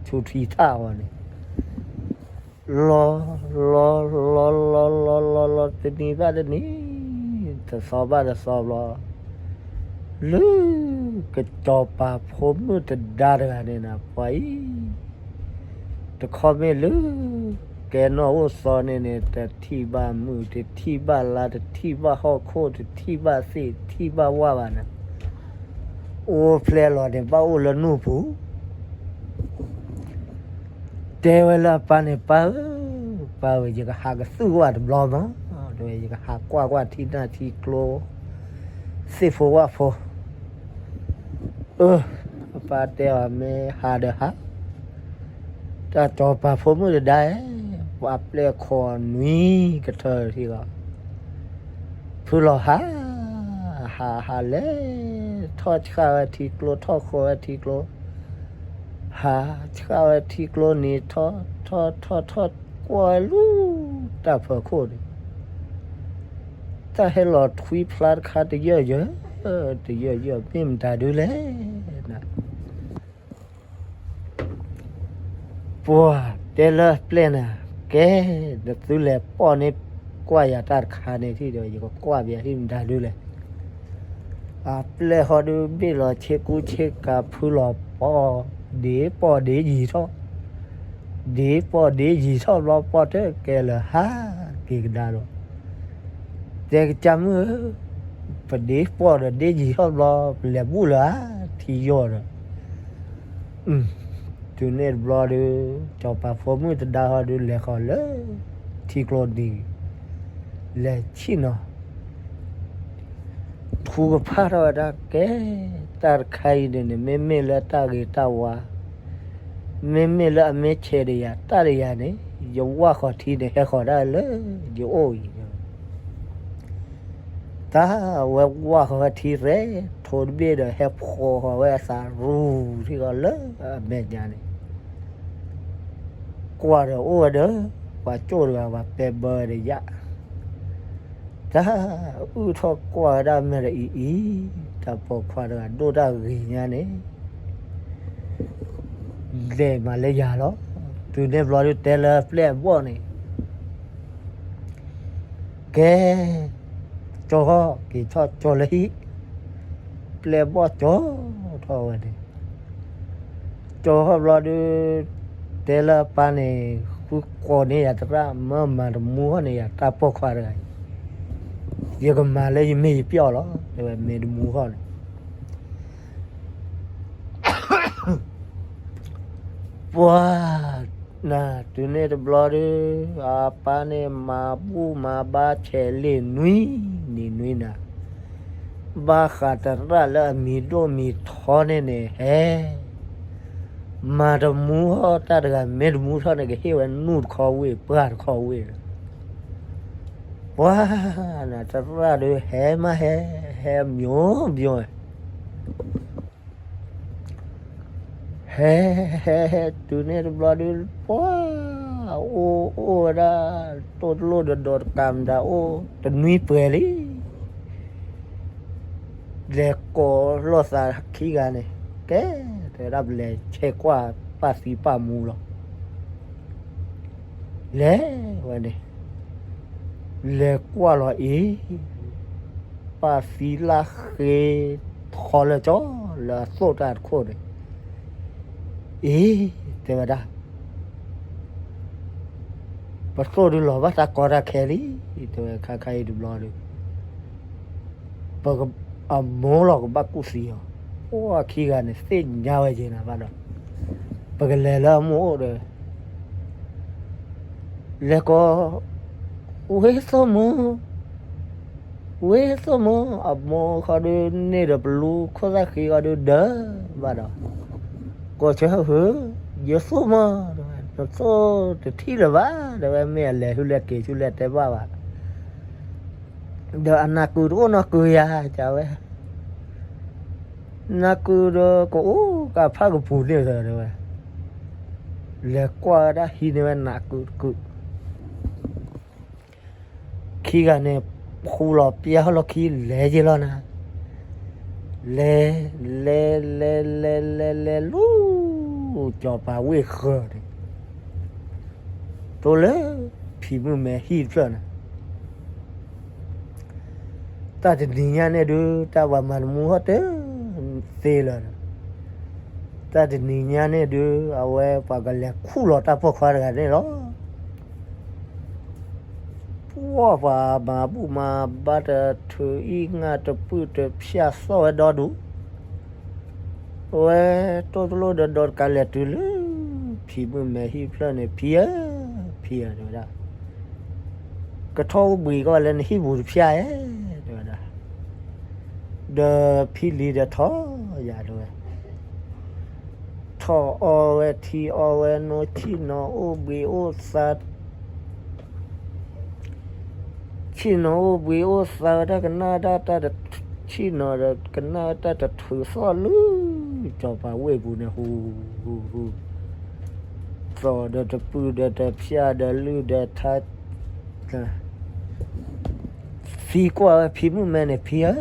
ဆူထံထၣ်ဝဲန့ၣ် လီၤ လီၤ လီၤ လီၤ လီၤ လီၤ လီၤ တနံၤဘၣ်တနံၤ တသီဘၣ်တသီဘျီ လၢ ကစီၤပၤဖိမုၣ်တဒါတဂၤန့ၣ်နၤ ပှၤအံၤ တခီမ့ၢ်လၢ ကဲနီၣ်အိၣ်သီန့ၣ်န့ၣ် တထံၣ်ဘၣ်မုၢ် တထံၣ်ဘၣ်လါ တထံၣ်ဘၣ်ဟီၣ်ခိၣ် တထံၣ်ဘၣ်သ့ၣ် တထံၣ်ဘၣ်ဝၣ်ဘၣ်နၤ အိၣ်ဖျဲၣ်လီၤန့ၣ် ဘၣ်အိၣ်လၢနူၢ်ပူၤ တဲဝဲလၢအပၢ်န့ၣ် ပၢ်ဧၢ, ပၢ်ဧၢ, ယကဟးကသုၣ်ကွၢ်တဘျီမး, တဲဝဲ ယကဟးကွၢ်ကွၢ်ထံနၢ်ထံကျိ, သ့ၣ်ဖိဝၣ်ဖိ, အၢ, အပၢ်တဲအီၤ မ့ၢ်ဟးဒီးဟး, တၢ်စီၤပၤဖိမုၣ်တဒါဧၢ, ပှၤပျဲၢ်ခိးနွံကထၢထံဂီၤ, ဖုလီၤဟး, ဟးဟးလဲၤ, ထီၣ်ဆှၣ်ဝဲထံကျိ ထီၣ်ဃီဝဲထံကျိ ဟးဆှၣ်ဝဲထံကျိန့ၣ် ထီၣ်ထီၣ်ထီၣ်ထီၣ်ကွၢ်ဝဲလၢ တၢ်ဖီခိၣ်န့ၣ်, တၢ်ဟဲလီၤထွံဖျါတခါ တယၢၢ်ယၢၢ်, တယၢၢ်ယၢၢ် မ့ၢ်မတၤဒုလဲၣ် ပှၤတဲလၢပျဲၢ်နၤ, ကဲ, နသုလဲၤပိာ်န့ၢ်ကွၢ်ယၤတၢ်တခါန့ၣ်ထံၣ်ဒီး ယကကွၢ်ပယၤဟံၣ်မတၤဒုလဲၣ်. အပျဲၢ်ဟီဒုးဘ့ၣ်လီၤဆ့ကူဆ့ကၤ ဖုလီၤပိာ်, ဒ့ပိာ်ဒ့ယံၤထီၣ်, ဒ့ပိာ်ဒ့ယံၤထီၣ်ဘျီ ပိာ်တၢ်ကဲလၢာ်ဟးက့ၤကဒါဒီး တဲကစၢ်မုၣ်ဧၢ, ပဒ့ပိာ်ဒီးဒ့ယံၤထီၣ်ဘျီ ပလဲၤဘူၣ်လၢၤဧါ ထံယီၤဒီး, တုၤန့ၣ်တဘျီဒုး စီၤပၤဖိမုၣ်တဒါဟီဒုး လဲၤဃီၤလၢ ထံကျိဒံး, လဲၤဆံၣ်နီၤ ထူကဖၣ်ထီၣ်ဝဲဒၣ် ကဲ, တၢ်တခါအံၤန့ၣ်န့ၣ် မ့မ့ၢ်လၢတၢ်ဂ့ၤတၢ်ဝါ, မ့မ့ၢ်လၢအမ့ၢ်ဆဲးဒီးယၤ တၢ်ဒီးယၤန့ၣ် ယဝၢ်ဃီၤထံန့ၣ် ဟဲဃီၤဒၣ်လၢယအိၣ်အံၤ, တၢ်ဝဲဝၢ်ဃီၤဝဲထံရဲၣ် ထိတဘ့ၣ်ဒီး ဟဲဖှီၣ်ဃီၤဝဲအသးရူၤထံဂီၤလၢအမဲာ်ညါန့ၣ် ကွၢ်ဒီးအိၣ်ဝဲဒီး ပှၤကၠိၣ်တဂၤ ပှၤပဲဘၢဒီးယၣ်, တၢ်အုၣ်ထီၣ်ကွၢ်ဝဲဒၣ်မဲာ်ဒီးအံၤအံၤ, တၢ်ပိာ်ခွါတဂၤ ဒိၣ်တၢ်ဂ့ၤညါန့ၣ် လဲၤမၤလၢယၤလီၤ. တုၤန့ၣ်ဘျီဒုး တဲလၢပျဲၢ်အဘီၣ်န့ၣ် ကဲ, ကၠီထီၣ်က့ၤထီၣ်ကၠီလၢဟံၣ်, ပျဲၢ်ဘီၣ်ကၠီထီၣ်ဝဲန့ၣ်, ကၠီထီၣ်ဘျီဒုး တဲလၢပၢ်န့ၣ် ဃုကိးန့ၢ်ယၤသရၣ် မၢမၤတမူထီၣ်န့ၢ်ယၤတၢ်ပိာ်ခွါတဂၤအံၤ, ယကမၤလၢယမ့ၢ်ယပျီၢ်လီၤ တဲဝဲ မ့ၢ်တမူထီၣ်န့ၣ် ပှၤ, နၤတုၤန့ၣ်တဘျီဒုး အပၢ်န့ၣ်မၤဘူၣ်မၤဘါဆဲးလ့ၣ်နွံနံၤနွံနၤ, ဘၣ်ဃးသရၣ်လၢအမံၤဒိၣ်မံၤထီန့ၣ်န့ၣ် ဟဲ မၤတမူထီၣ်တၢ်တဂၤ မ့ၢ်တမူထီၣ်န့ၣ် ကဟ့ၣ်ဝဲနူၢ်တခီဝ့ၢ် ပှၢ်တခီဝ့ၢ်, ပှၤ, နၤသရၣ်ဒုးဟဲမးဟဲ, ဟဲမျိုးမျိုး ဟဲ, ဟဲ, ဟဲ, တုၤန့ၣ်တဘျီဒုး ပှၤ, အိၣ်အိၣ်ဝဲဒၣ်, တိၢ်တလိၣ်ဒီးဒီးတကးမတၤအိၣ်, တနွံပှဲၤလံ, လဲၤကိးလိာ်သးခံဂၤန့ၣ်, ကဲ, တဲဝဲဒၣ်ပလဲၤဆဲးကွၢ်ပၢ်သံပၢ်မူလီၤ. လဲၤဝဲန့ၣ်, လဲၤကွၢ်လီၤအံၤ, ပၢ်သံလၢဃ့ထီလၢကၠီလၢအသိၣ်တၢ်တခိၣ်န့ၣ်, အံၤ, တဲဝဲဒၣ် ပသိၣ်ဒုးလီၤဘၣ်တၢ်ကီတၢ်ခဲလံ, တဲဝဲခါခါအံၤတဘျီဒီး ပကအမိၢ်လီၤကဘၣ်ကူၣ်သံအီၤ, အိၣ်အခံဂၤန့ၣ် သ့ၣ်ညါဝဲက့ၤနၤဘၣ်ဒီး, ပကလဲၤလၢအမိၢ်အိၣ်ဒီး, လဲၤကိး, ဝ့သိၣ်မိၢ်, ဝ့သိၣ်မိၢ်, အမိၢ်ဃီဒုးန့ၢ်ဒီးပလူခိၣ်သၣ်ဃံဃီဒုးဒၢးဘၣ်ဒီး, ကိးဆၢဟၢ, ယသိၣ်မိၢ်, နသိၣ်တထံၣ်လၢၤဘၣ်, တဲဝဲမ့ၢ်အလဲၤဆူလဲၤက့ၤဆူလဲၤတဲဘၣ်ဘၣ် ဒီးအနၢ်ကုတအိၣ်နီၢ်ကုယၤ, ကဝဲ, နၢ်ကုဒီးကအိၣ်ကဖၣ်ကပူၤန့ၣ်သၢတဲဝဲ, လဲၤကွၢ်ဝဲဒၣ်ဟံးန့ၢ်ဝဲနၢ်ကုတကု, ခံဂၤန့ၣ်, ဃူလီၤပျဲဟီၣ်လီၢ်ခံလဲၤယ့ၤလီၤနၤ, လဲၤ, လဲၤ, လဲၤ, လဲၤ, လဲၤ, လဲၤ, လူၤ, ကၠီၤပၤဝ့ၢ်ဃၢၤန့ၣ် တိလၢ ဖံမုၣ်မဲဟံၣ်တဖျၢၣ်န့ၣ်, တၢ်တနံၤညါန့ၣ်ဒုး တၢ်ပှၤမၤတမူဟီၣ်တသ့လၢၤဒီး, တၢ်တနံၤညါန့ၣ်ဒုး အဝဲပှၤကလဲၤခူၣ်လီၤတၢ်ပိာ်ခွါတဂၤန့ၣ်လီၤ. ပှၢ်ပှၤမၤဘူၣ်မၤဘါတထုးအံၤ ငါတပုၢ်တဖၠၣ်သီၣ်ဝဲဒီဒူၣ်, အဝဲတိၢ်တလိၣ်ဒီးဒီးတကးလဲၤတုၤလၢ ဖံမုၣ်မဲဟံၣ်ဖျၢၣ်န့ၣ် ဖံဧၢ, ဖံဧၢ တဲဝဲဒၣ်, ကထီၣ်အိၣ်ဘှံးကီၢ်လၢနဟံၣ်ပူၤတဖၠၣ်ဧၢ, တဲဝဲဒၣ်, ဒီးဖံလံၤဒီးထီၣ်ယၤတဲဝဲ ထီၣ်အီဝဲထံအီဝဲနိ ဆ့ၣ်နီၤအိၣ်ဘှံးအိၣ်သါ, ဆ့ၣ်နီၤအိၣ်ဘှံးအိၣ်သါဝဲဒၣ် ကနၣ်တၢ်တၢ်တ, ဆ့ၣ်နီၤဒီးကနၣ်ဝဲတၢ်တထုးသီၣ်လၢ စီၤပၤဝ့ၢ်ပူၤန့ၣ် ဟူ, ဟူ, ဟူ, သီၣ်ဒီးတပုၢ်ဒီးတဖၠၣ်ဒီးလုၢ်ဒီးထါ သံကွၢ်ဝဲဖံမုၣ်မဲန့ၣ် ဖံဧၢ,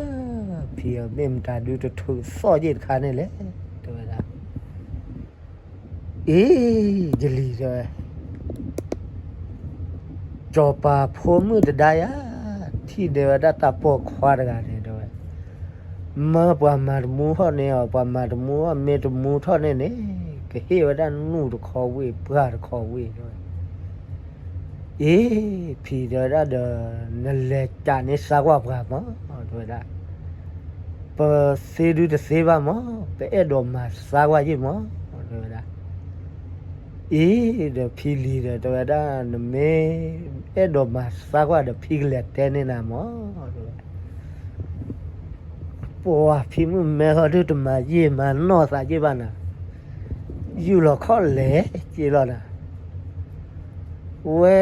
ဖံဧၢ, မ့ၢ်မတၤဒုတထုးသီၣ်ယ့ၢ်တခါန့ၣ်လဲၣ်, တဲဝဲဒၣ်. အ့, ယလံၤတဲဝဲ, စီၤပၤဖိမုၣ်တဒါယၤ, ထံၣ်ဒဲးဝဲဒၣ်တၢ်ပိာ်ခွါတဂၤန့ၣ်တဲဝဲ, မၢပှၤမၤတမူဟီၣ်န့ၣ်အီၤ, ပှၤမၤတမူဟီၣ်မ့ၢ်တမူထီၣ်န့ၣ်န့ၣ် ကဟ့ၣ်ဝဲဒၣ်နူၢ်တခီဝ့ၢ် ပှၢ်တခီဝ့ၢ်တဲဝဲ. အ့, ဖံတဲဝဲဒၣ်ဒီး နလဲၤကးန့ၢ်စါကွၢ်ပှၤမး, တဲဝဲဒၣ်, ပသ့ဒုတသ့ဘၣ်မး, ပအဲၣ်ဒိးမၤစါကွၢ်ယ့ၢ်မး, တဲဝဲဒၣ်. အ့, ဒီးဖံလံၤဒီး တဲဝဲဒၣ် နမ့ၢ်အဲၣ်ဒိးမၤစါကွၢ်ဒီး ဖံကလဲၤတဲန့ၢ်နၤမး, တဲဝဲ. ပှၤဖံမုၣ်မဲဟီဒုတမၤယံာ်မၤနီၢ်သးယ့ၢ်ဘၣ်နၤ, ယူၢ်လီၤခီၣ်လဲၤက့ၤလီၤနၤ, ဝဲ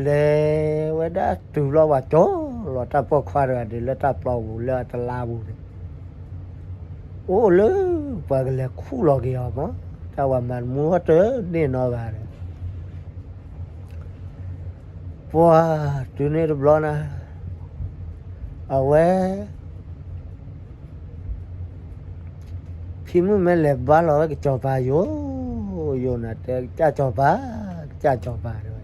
လဲၤဝဲဒၣ်တုၤဘျီ ပှၤကၠီလီၤတၢ်ပိာ်ခွါတဂၤဒီး လၢတၢ်ပျီပူၤလၢအတလါပူၤန့ၣ်, အိၣ်လၢပှၤကလဲၤခူၣ်လီၤက့ၤအီၤမး, တၢ်ပှၤမၤတမူဟီၣ်တန့ၢ်နီတဂၤဒီး ပှၤတုၤန့ၣ်တဘျီနၤ, အဝဲ ဖံမုၣ်မဲလဲၤဘါလီၤဝဲကစီၤပၤယိာ်, ယိာ်နၤတဲ ကစၢ်စီၤပၤ, ကစၢ်စီၤပၤတဲဝဲ,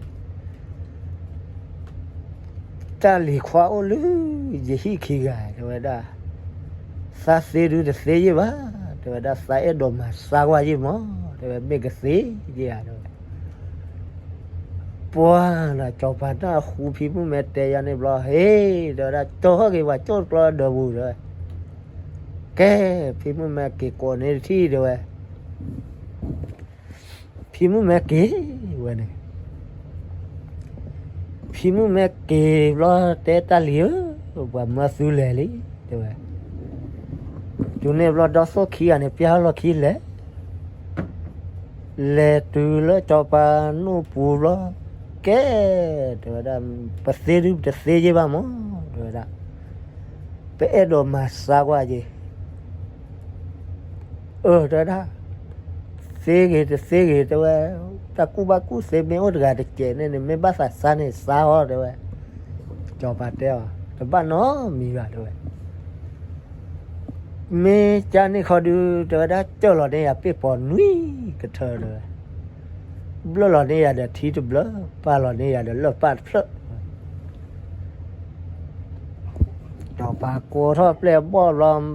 တၢ်လံၤခွါအိၣ်လၢယဟံၣ်ခံဂၤတဲဝဲဒၣ်, သးသ့ဒုတသ့ယ့ၢ်ဘၣ်, တဲဝဲဒၣ် သးအဲၣ်ဒိးမၤစါကွၢ်ယ့ၢ်မး, တဲဝဲ မ့ၢ်ကသ့ယ့ၢ်ဧါတဲဝဲ. ပှၤနၤ စီၤပၤတၢ်ဃူ ဖံမုၣ်မဲတဲယၤန့ၣ်ဘျီ ဟ့ၣ် တဲဝဲဒၣ် ကၠီဟီၣ်က့ၤပှၤကၠိၣ်တကျီဒီးပူၤတဲဝဲ, ကဲ ဖံမုၣ်မဲက့ၤကိးန့ၢ်တထံၣ်တဲဝဲ, ဖံမုၣ်မဲက့ၤဝဲန့ၣ်, ဖံမုၣ်မဲက့ၤဘျီ တဲတၢ်လံၤဧၢ, ပှၤမၢသုလဲၤလံ တဲဝဲ. တုၤန့ၣ်ဘျီ ဒီသိၣ်ခံဂၤန့ၣ် ပျၢ်လီၢ်ခံလဲၤ, လဲၤတုၤလၢစီၤပၤနူၢ်ပူၤဘျီ, ကဲ တဲဝဲဒၣ် ပသ့ဒုးပတသ့ယ့ၢ်ဘၣ်မး တဲဝဲဒၣ်, ပအဲၣ်ဒိးမၤစါကွၢ်က့ၤ အၢ တဲဝဲဒၣ်, သ့ဂ့ၤတသ့ဂ့ၤ တဲဝဲ, တၢ်ကူၣ်ဘၣ်ကူၣ်သ့မ့ၢ်အိၣ်တဂၤတစဲးန့ၣ်န့ၣ် မ့ၢ်ဘၣ်သးစါန့ၣ်စါအီၤ တဲဝဲ. စီၤပၤတဲအီၤ တဘၣ်နီတမံၤဘၣ် တဲဝဲ. မ့ၢ်ကန့ၣ်ခီဒုး တဲဝဲဒၣ် ကၢၢ်လီၤန့ၢ်ယၤပ့ၢ်ပီၤနွံကထၢ တဲဝဲ, ဘျၢၣ်လီၤန့ၢ်ယၤဒီးထံတဘျၢၣ် ပာ်လီၤန့ၢ်ယၤဒီးလၢၢ်ပၢ်တဖျၢၣ် စီၤပၤကိးထီၣ်ပျဲၢ်အဘီၣ်ဘျီ,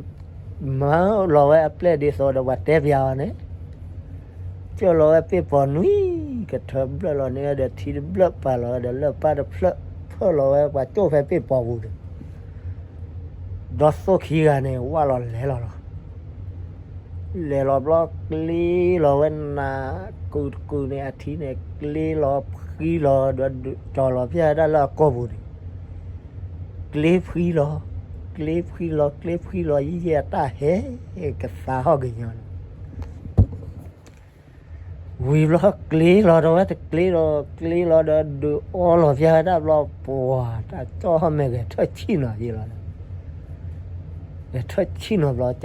မၤလီၤဝဲအပျဲၢ်ဒ်သိးဒီးပှၤတဲပၠးအီၤန့ၣ်, ကၢၢ်လီၤဝဲပ့ၢ်ပီၤနွံကထၢ ဘျၢၣ်လီၤန့ၢ်ဝဲဒီးထံတဘျၢၣ် ပာ်လီၤဝဲဒီးလၢၢ်ပၢ်တဖျၢၣ် ဖၢၣ်လီၤဝဲပှၤကၠိၣ်ဖဲပ့ၢ်ပီၤပူၤဒီး ဒီးသိၣ်ခံဂၤန့ၣ် ဝၢ်လီၤလဲၤလီၤလီၤ. လဲၤလီၤဘျီ ကျ့လီၤဝဲနၤ ကုာ်တကုာ်န့ၣ် အထံန့ၣ် ကျ့လီၤဖှံလီၤဒီး ကၠီၤလီၤဖၠၣ်ဝဲဒၣ်လၢအကိာ်ပူၤန့ၣ်, ကျ့ဖှံလီၤ, ကျ့ဖှံလီၤ ကျ့ဖှံလီၤ ယံၢ်ယဲၢ်အတၢ်ဟဲကသါဟီၣ်ကညီၤန့ၣ် ဝံၤဘျီ ကျ့လီၤဒီးဝဲတကျ့ဒီး ကျ့လီၤဒီးဒုးအီလီၤပျၢ်ဝဲဒၣ်ဘျီ ပှၤတၢ်ကၠီၣ်ဟီၣ်မဲာ်ဂဲၤထၢၣ်ဆံၣ်နီၤယ့ၢ်လီၤဒီး ဂဲၤထၢၣ်ဆံၣ်နီၤဘျီ ကးဝဲသိၣ်နသးဘၣ်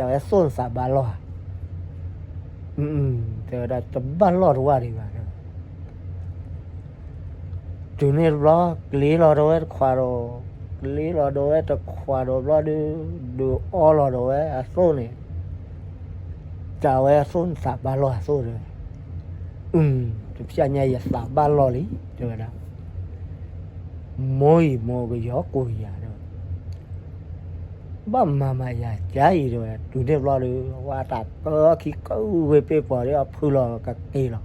လီၢ်ဧါ, တဲဝဲဒၣ်တဘၣ်လီၢ်တဝၢ်ဒံးဘၣ် တုၤန့ၣ်တဘျီ ကျ့လီၤဒီးဝဲတခွးဒီး, ကျ့လီၤဒီးဝဲတခွးဒီးဘျီဒုး ဒုးအီလီၤဒီးဝဲအသိၣ်န့ၣ်, ကးဝဲအသိၣ်နသးဘၣ်လီၢ်အသိၣ်တဲဝဲ, တဖျၢၣ်ညါယသးဘၣ်လီၢ်လံ တဲဝဲဒၣ်, မိၢ်အံၤမိၢ်ကယီၤကိးယၤတဲဝဲ, ဘၣ်မၤမၤယၤကါအံၤတဲဝဲ, တုၤန့ၣ်ဘျီဒီး ဝဲတၢ်ကၢအီၣ်ခံကဝ့ၤပ့ၢ်ပှၤဒီးအဖုလီၤကက့ၤလီၤ.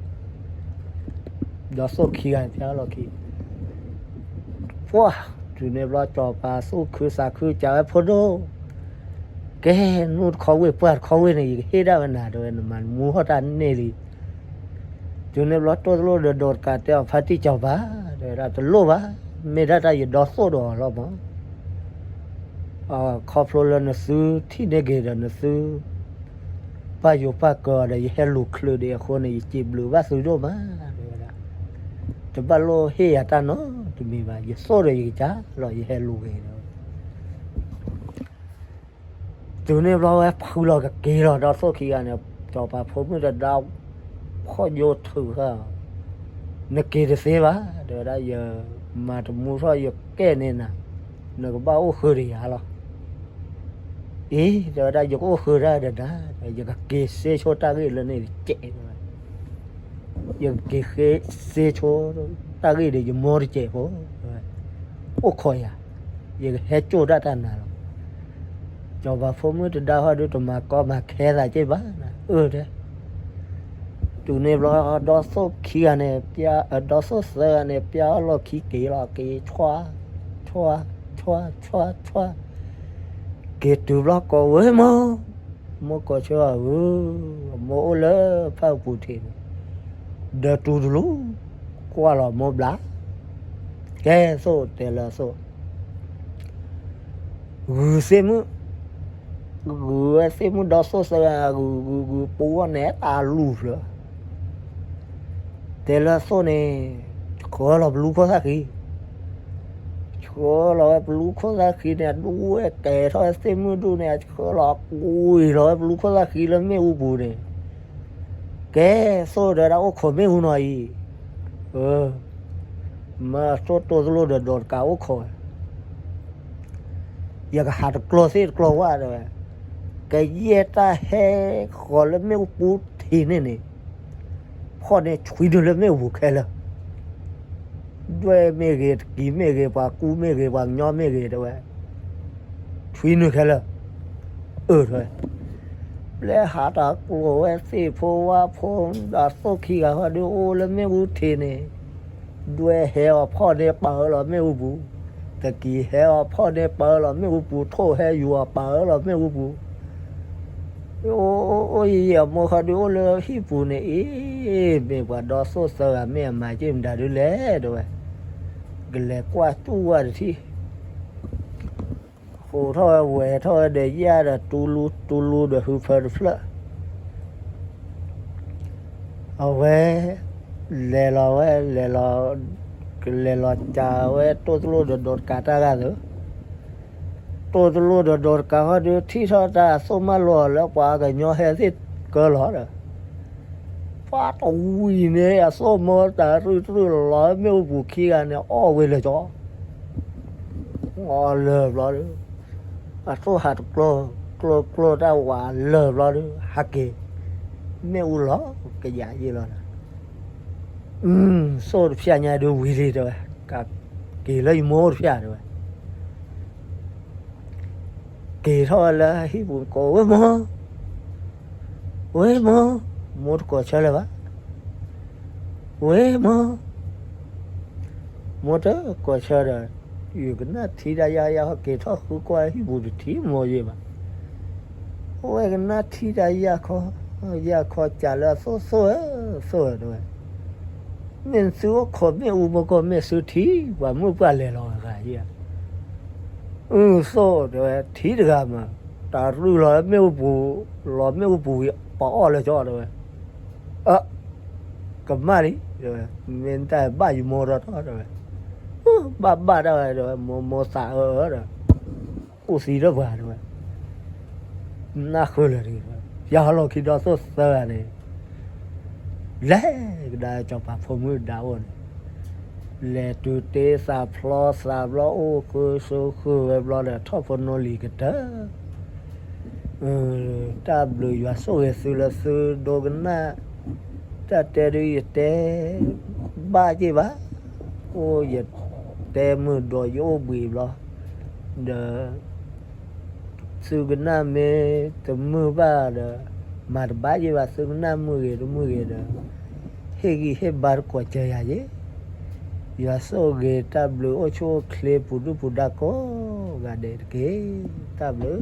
ဒီးသိၣ်ခံဂၤဖျါလီၤခံ ပှၢ်, တုၤန့ၣ်ဘျီစီၤပၤသူၣ်ခုသးခုစံးဝဲ ဖိဒိၣ်, ကဲ, နူၢ်တခီဝ့ၢ်ပှၢ်တခီဝ့ၢ်န့ၣ် ယကဟ့ၣ်ဒၣ်ဝဲနၤတဲဝဲ, နမၤနမူထီၣ်တၢ်န့ၢ်လံ. တုၤန့ၣ်ဘျီတိၢ်သလိၣ်ဒီးဒီးတကးတဲအီၤ ဖါတံၢ်စီၤပၤ, တဲဝဲဒၣ် တလိၣ်ဘၣ်, မ့ၢ်ဒၣ်တၢ်ယဒီသိၣ်ဒီးအီၤလီၤမး. ခီဖျိလၢနသုထံၣ်န့ၢ်က့ၤဒီးနသု ပာ်ယိၤပာ်ကၢအီၤဒီး ယဟဲလူၤချုးဒံးအဃိန့ၣ် ယစံးဘျုးဘၣ်သုဒိၣ်မး တဲဝဲဒၣ်. တဘၣ်လိၣ်ဟ့ၣ်ယၤတၢ်နီတမံၤဘၣ်, ယသိၣ်ဒီးယကစၢ်လီၤ ယဟဲလူၤက့ၤဒီး တုၤန့ၣ်ဘျီဝဲဖုလီၤကက့ၤလီၤ ဒီးသိၣ်ခံဂၤန့ၣ်, စီၤပၤဖိမုၣ်တဒါ ဖီၣ်ယိၣ်ထုးဃာ်, နက့ၤတသ့ဘၣ်, တဲဝဲဒၣ် ယမၤတမူထီၣ်ယကဲန့ၢ်နၤ, နကဘၣ်အိၣ်ဃုာ်ဒီးယၤလီၤ. အံၤ တဲဝဲဒၣ် ယကအိၣ်ဃုာ်တၢ်ဒီးနၤ, ယကက့ၤစ့ဆိတၢ်ဂ့ၢ်လၢန့ၣ်တစဲး တဲဝဲ ယကက့ၤဃ့စ့ဆိ တၢ်ဂ့ၢ်ဒီးယမိၢ်တစဲးဖိ, အိၣ်ခိးယၤ, ယကဟဲကၠိၣ်ဒၣ်တၢ်နၤလီၤ. စီၤပၤဖိမုၣ်တဒါဟီဒုး တမၤကီမၤခဲသးက့ဘၣ်နၤ, အၢ တဲ. တုၤန့ၣ်ဘျီ ဒီသိၣ်ခံဂၤန့ၣ်, ဒီသိၣ်သၢဂၤန့ၣ် ပျၢ်အီၣ်လီၢ်ခံက့ၤလီၤ, က့ၤဆွါ, ဆွါ, ဆွါ, ဆွါ, ဆွါ, က့ၤတုၤဘျီကိးဝဲမိၢ်, မိၢ်ကိးဆၢအီၤဧၢ, မိၢ်အိၣ်လၢဖၣ်ပူၤထံးန့ၣ်, ဒီးတူၤတလူ, ကွၢ်လီၤမိၢ်ဘျါ, ကဲသိၣ်တဲလၢသိၣ် ဂုာ်သ့ၣ်မုၣ်, ဂုာ်ဝဲသ့ၣ်မုၣ်ဒီသိၣ်သၢဂၤ ဂုာ်ဂုာ်ဂုာ်ပူၤအီၤန့ၣ် တၢ်လူၤဖျၢၣ်, တဲလၢသိၣ်န့ၣ်, ဆှၢလီၤပလူခိၣ်သၣ်ဃံ, ဆှၢလီၤဝဲပလူခိၣ်သၣ်ဃံန့ၣ် ဒူဝဲကဲထီၣ်ဝဲသ့ၣ်မုၣ်ဒူၣ်န့ၣ် ဆှၢလီၤကွံာ်လီၤဝဲပလူခိၣ်သၣ်ဃံလၢမ့ၣ်အူပူၤန့ၣ်, ကဲသိၣ်တဲဝဲဒၣ် အိၣ်ခိးမ့ၣ်အူနီၤအံၤ, အၢ မၢသိၣ်တိၢ်သလိၣ်ဒီးဒီးတကးအိၣ်ခိးဝဲ, ယကဟးတကျီသ့ၣ်တကျီဝၣ်တဲဝဲ, ကယဲၢ်တၢ်ဟဲဃီၤလၢမ့ၣ်အူပူၤထံးန့ၣ်န့ၣ်, ဖီၣ်န့ၢ်ဆွံနုာ်လၢမ့ၣ်အူပူၤခဲလၢာ်, ဒွဲၣ်မ့ၢ်ဂ့ၤ တကံၤမ့ၢ်ဂ့ၤ ပှၤကူမ့ၢ်ဂ့ၤ ပှၤကညီမ့ၢ်ဂ့ၤတဲဝဲ, ဆွံနုာ်ခဲလၢာ်, အၢ တဲဝဲ ပျဲဟးတၢ်ကျိၤဝဲသ့ၣ်ဖိဝါဖိ ဒီးသိၣ်ခံဂၤဃီဒုးအိၣ်လၢမ့ၣ်အူထံးန့ၣ်, ဒွဲၣ်ဟဲအီၤဖီၣ်န့ၢ်ပာ်အၢလီၤမ့ၣ်အူပူၤ, တကံၤဟဲအီၤဖီၣ်န့ၢ်ပာ်အၢလီၤမ့ၣ်အူပူၤ ထိၣ်ဟဲယူၤအီၤပာ်အၢလီၤမ့ၣ်အူပူၤ, အိၣ်အိၣ်ယံာ်ယံာ်အမိၢ်ဃီဒုးအိၣ်လၢဟံၣ်ပူၤန့ၣ်အံၤ, မ့ၢ်ပှၤဒီသိၣ်သၢဂၤမ့ၢ်အမၤက့ၢ်မတၤဒုးလဲၣ်တဲဝဲ, ကလဲၤကွၢ်တူၢ်ဝဲတထံၣ် ဃိးထီၣ်ဝဲဝဲၤထီၣ်ဝဲဒီးယၣ်ဒီးတူလူတူလူဒီးဟုဖၢတဖျၢၣ်, အဝဲ လဲၤလီၤဝဲ လဲၤလီၤ, ကလဲၤလီၤစးဝဲတိၢ်သလိၣ်ဒီးဒီးတကးတၢ်ဂၤသၢ, တိၢ်သလိၣ်ဒီးဒီးတကးဃီဒုးထံၣ်ထီၣ်တၢ်သိၣ်မၢလိာ်အီၤလၢပှၤကညီဟဲသ့ၣ်ကၢလီၤဒီး ပှၤတဝံၤန့ၣ် အသိၣ်မိၢ်တၢ်ရုၢ်တရုၢ်လီၤမ့ၣ်အူပူၤခံဂၤန့ၣ် အီၣ်ဝဲလၢာ်ကၠီ, အီၣ်လၢာ်ဘျီဒီး အသိၣ်ဟးတကျိ ကျိကျိတၢ်ဝးလၢာ်ဘျီဒီး ဟးက့ၤ မ့ၣ်အူလီၤကယၤယ့ၢ်လီၤဒီး သိၣ်တဖျၢၣ်ညါဒုးဝံၤလံတဲဝဲ, ကက့ၤလၢယမိၢ်တဖျၢၣ်တဲဝဲ က့ၤထီၣ်ဝဲလၢဟံၣ်ပူၤကိးဝဲမိၢ်, ဝဲမိၢ်, မိၢ်တကိးဆၢလၢၤဘၣ်, ဝဲမိၢ်, မိၢ်တကိးဆၢဒီး ယကနၣ်ထံတၢ်ယၢ်ယၢ် ဟီၣ်က့ၤထီၣ်ဃုကွၢ်ဟံၣ်ပူၤတထံၣ်မိၢ်ယ့ၢ်ဘၣ်, ဝဲကနၣ်ထံတၢ်ယၢ်ခီ, ယၢ်ခီစးလၢအသိၣ်သိၣ်ဧၢ, သိၣ်ဧၢတဲဝဲ မ့ၢ်သုအိၣ်ခိးမ့ၣ်အူမ့ၢ်ကီၢ် မ့ၢ်သုထံၣ်ပှၤမုၣ်ပှၢ်လဲၤလီၤဂၤဧါ, အၢ သိၣ်တဲဝဲ ထံတဂၤမး, တၢ်ရုၢ်လီၤမ့ၣ်အူပူၤ, လီၤမ့ၣ်အူပူၤဝံၤ ပှၤအီၣ်လၢာ်ကၠီတဲဝဲ, အၢ ကမၣ်လံတဲဝဲ, မ့ၢ်တၢ်ဘၣ်ယမိၢ်ထီၣ်ထီၣ်တဲဝဲ, ဘၣ်ဘၣ်ဒၣ်ဝဲတဲဝဲ, မိၢ်မိၢ်သးအၢအၢဒီး ကူၣ်သံဒီးပှၤတဲဝဲ, နၢ်ဃုလၢာ်တဂ့ၤ, ယဟီၣ်လီၢ်ခံဒီးသိၣ်သၢဂၤန့ၣ် လဲၤကဒါစီၤပၤဖိမုၣ်ဒါအိၣ်န့ၣ်, လဲၤတုၤတ့သးဖျီသးဘျီ အိၣ်ဃုဆိဃုဝဲဘျီဒီး ထီၣ်ဖိနီၣ်လံၤကတၢၢ်, တၢ်ဘျုးယွၤဆိၣ်ဂ့ၤသုလၢသုဒိကနၣ်, တၢ်တဲဒုးယတဲ ဘၣ်က့ၢ်ဘၣ်, အိၣ်ယတဲမုာ်ဒီးယအိၣ်ဘှံးဘျီ, ဒီး သုကနၣ်မ့ၢ်တမုာ်ဘၣ်ဒီး, မၤတဘၣ်ယဲဘၣ်, သုကနၣ်မုာ်ဂ့ၤတမုာ်ဂ့ၤဒီး, ဟ့ၣ်ဂံၢ်ဟ့ၣ်ဘါတကိးစၢၤယၤယဲ, ယွၤဆိၣ်ဂ့ၤတၢ်ဘျုးအိၣ်ဆူၣ်အိၣ်ချ့ပူၤဒုၣ်ပူၤဒါကိးဂၤဒဲးတက့ၢ်. တၢ်ဘျုး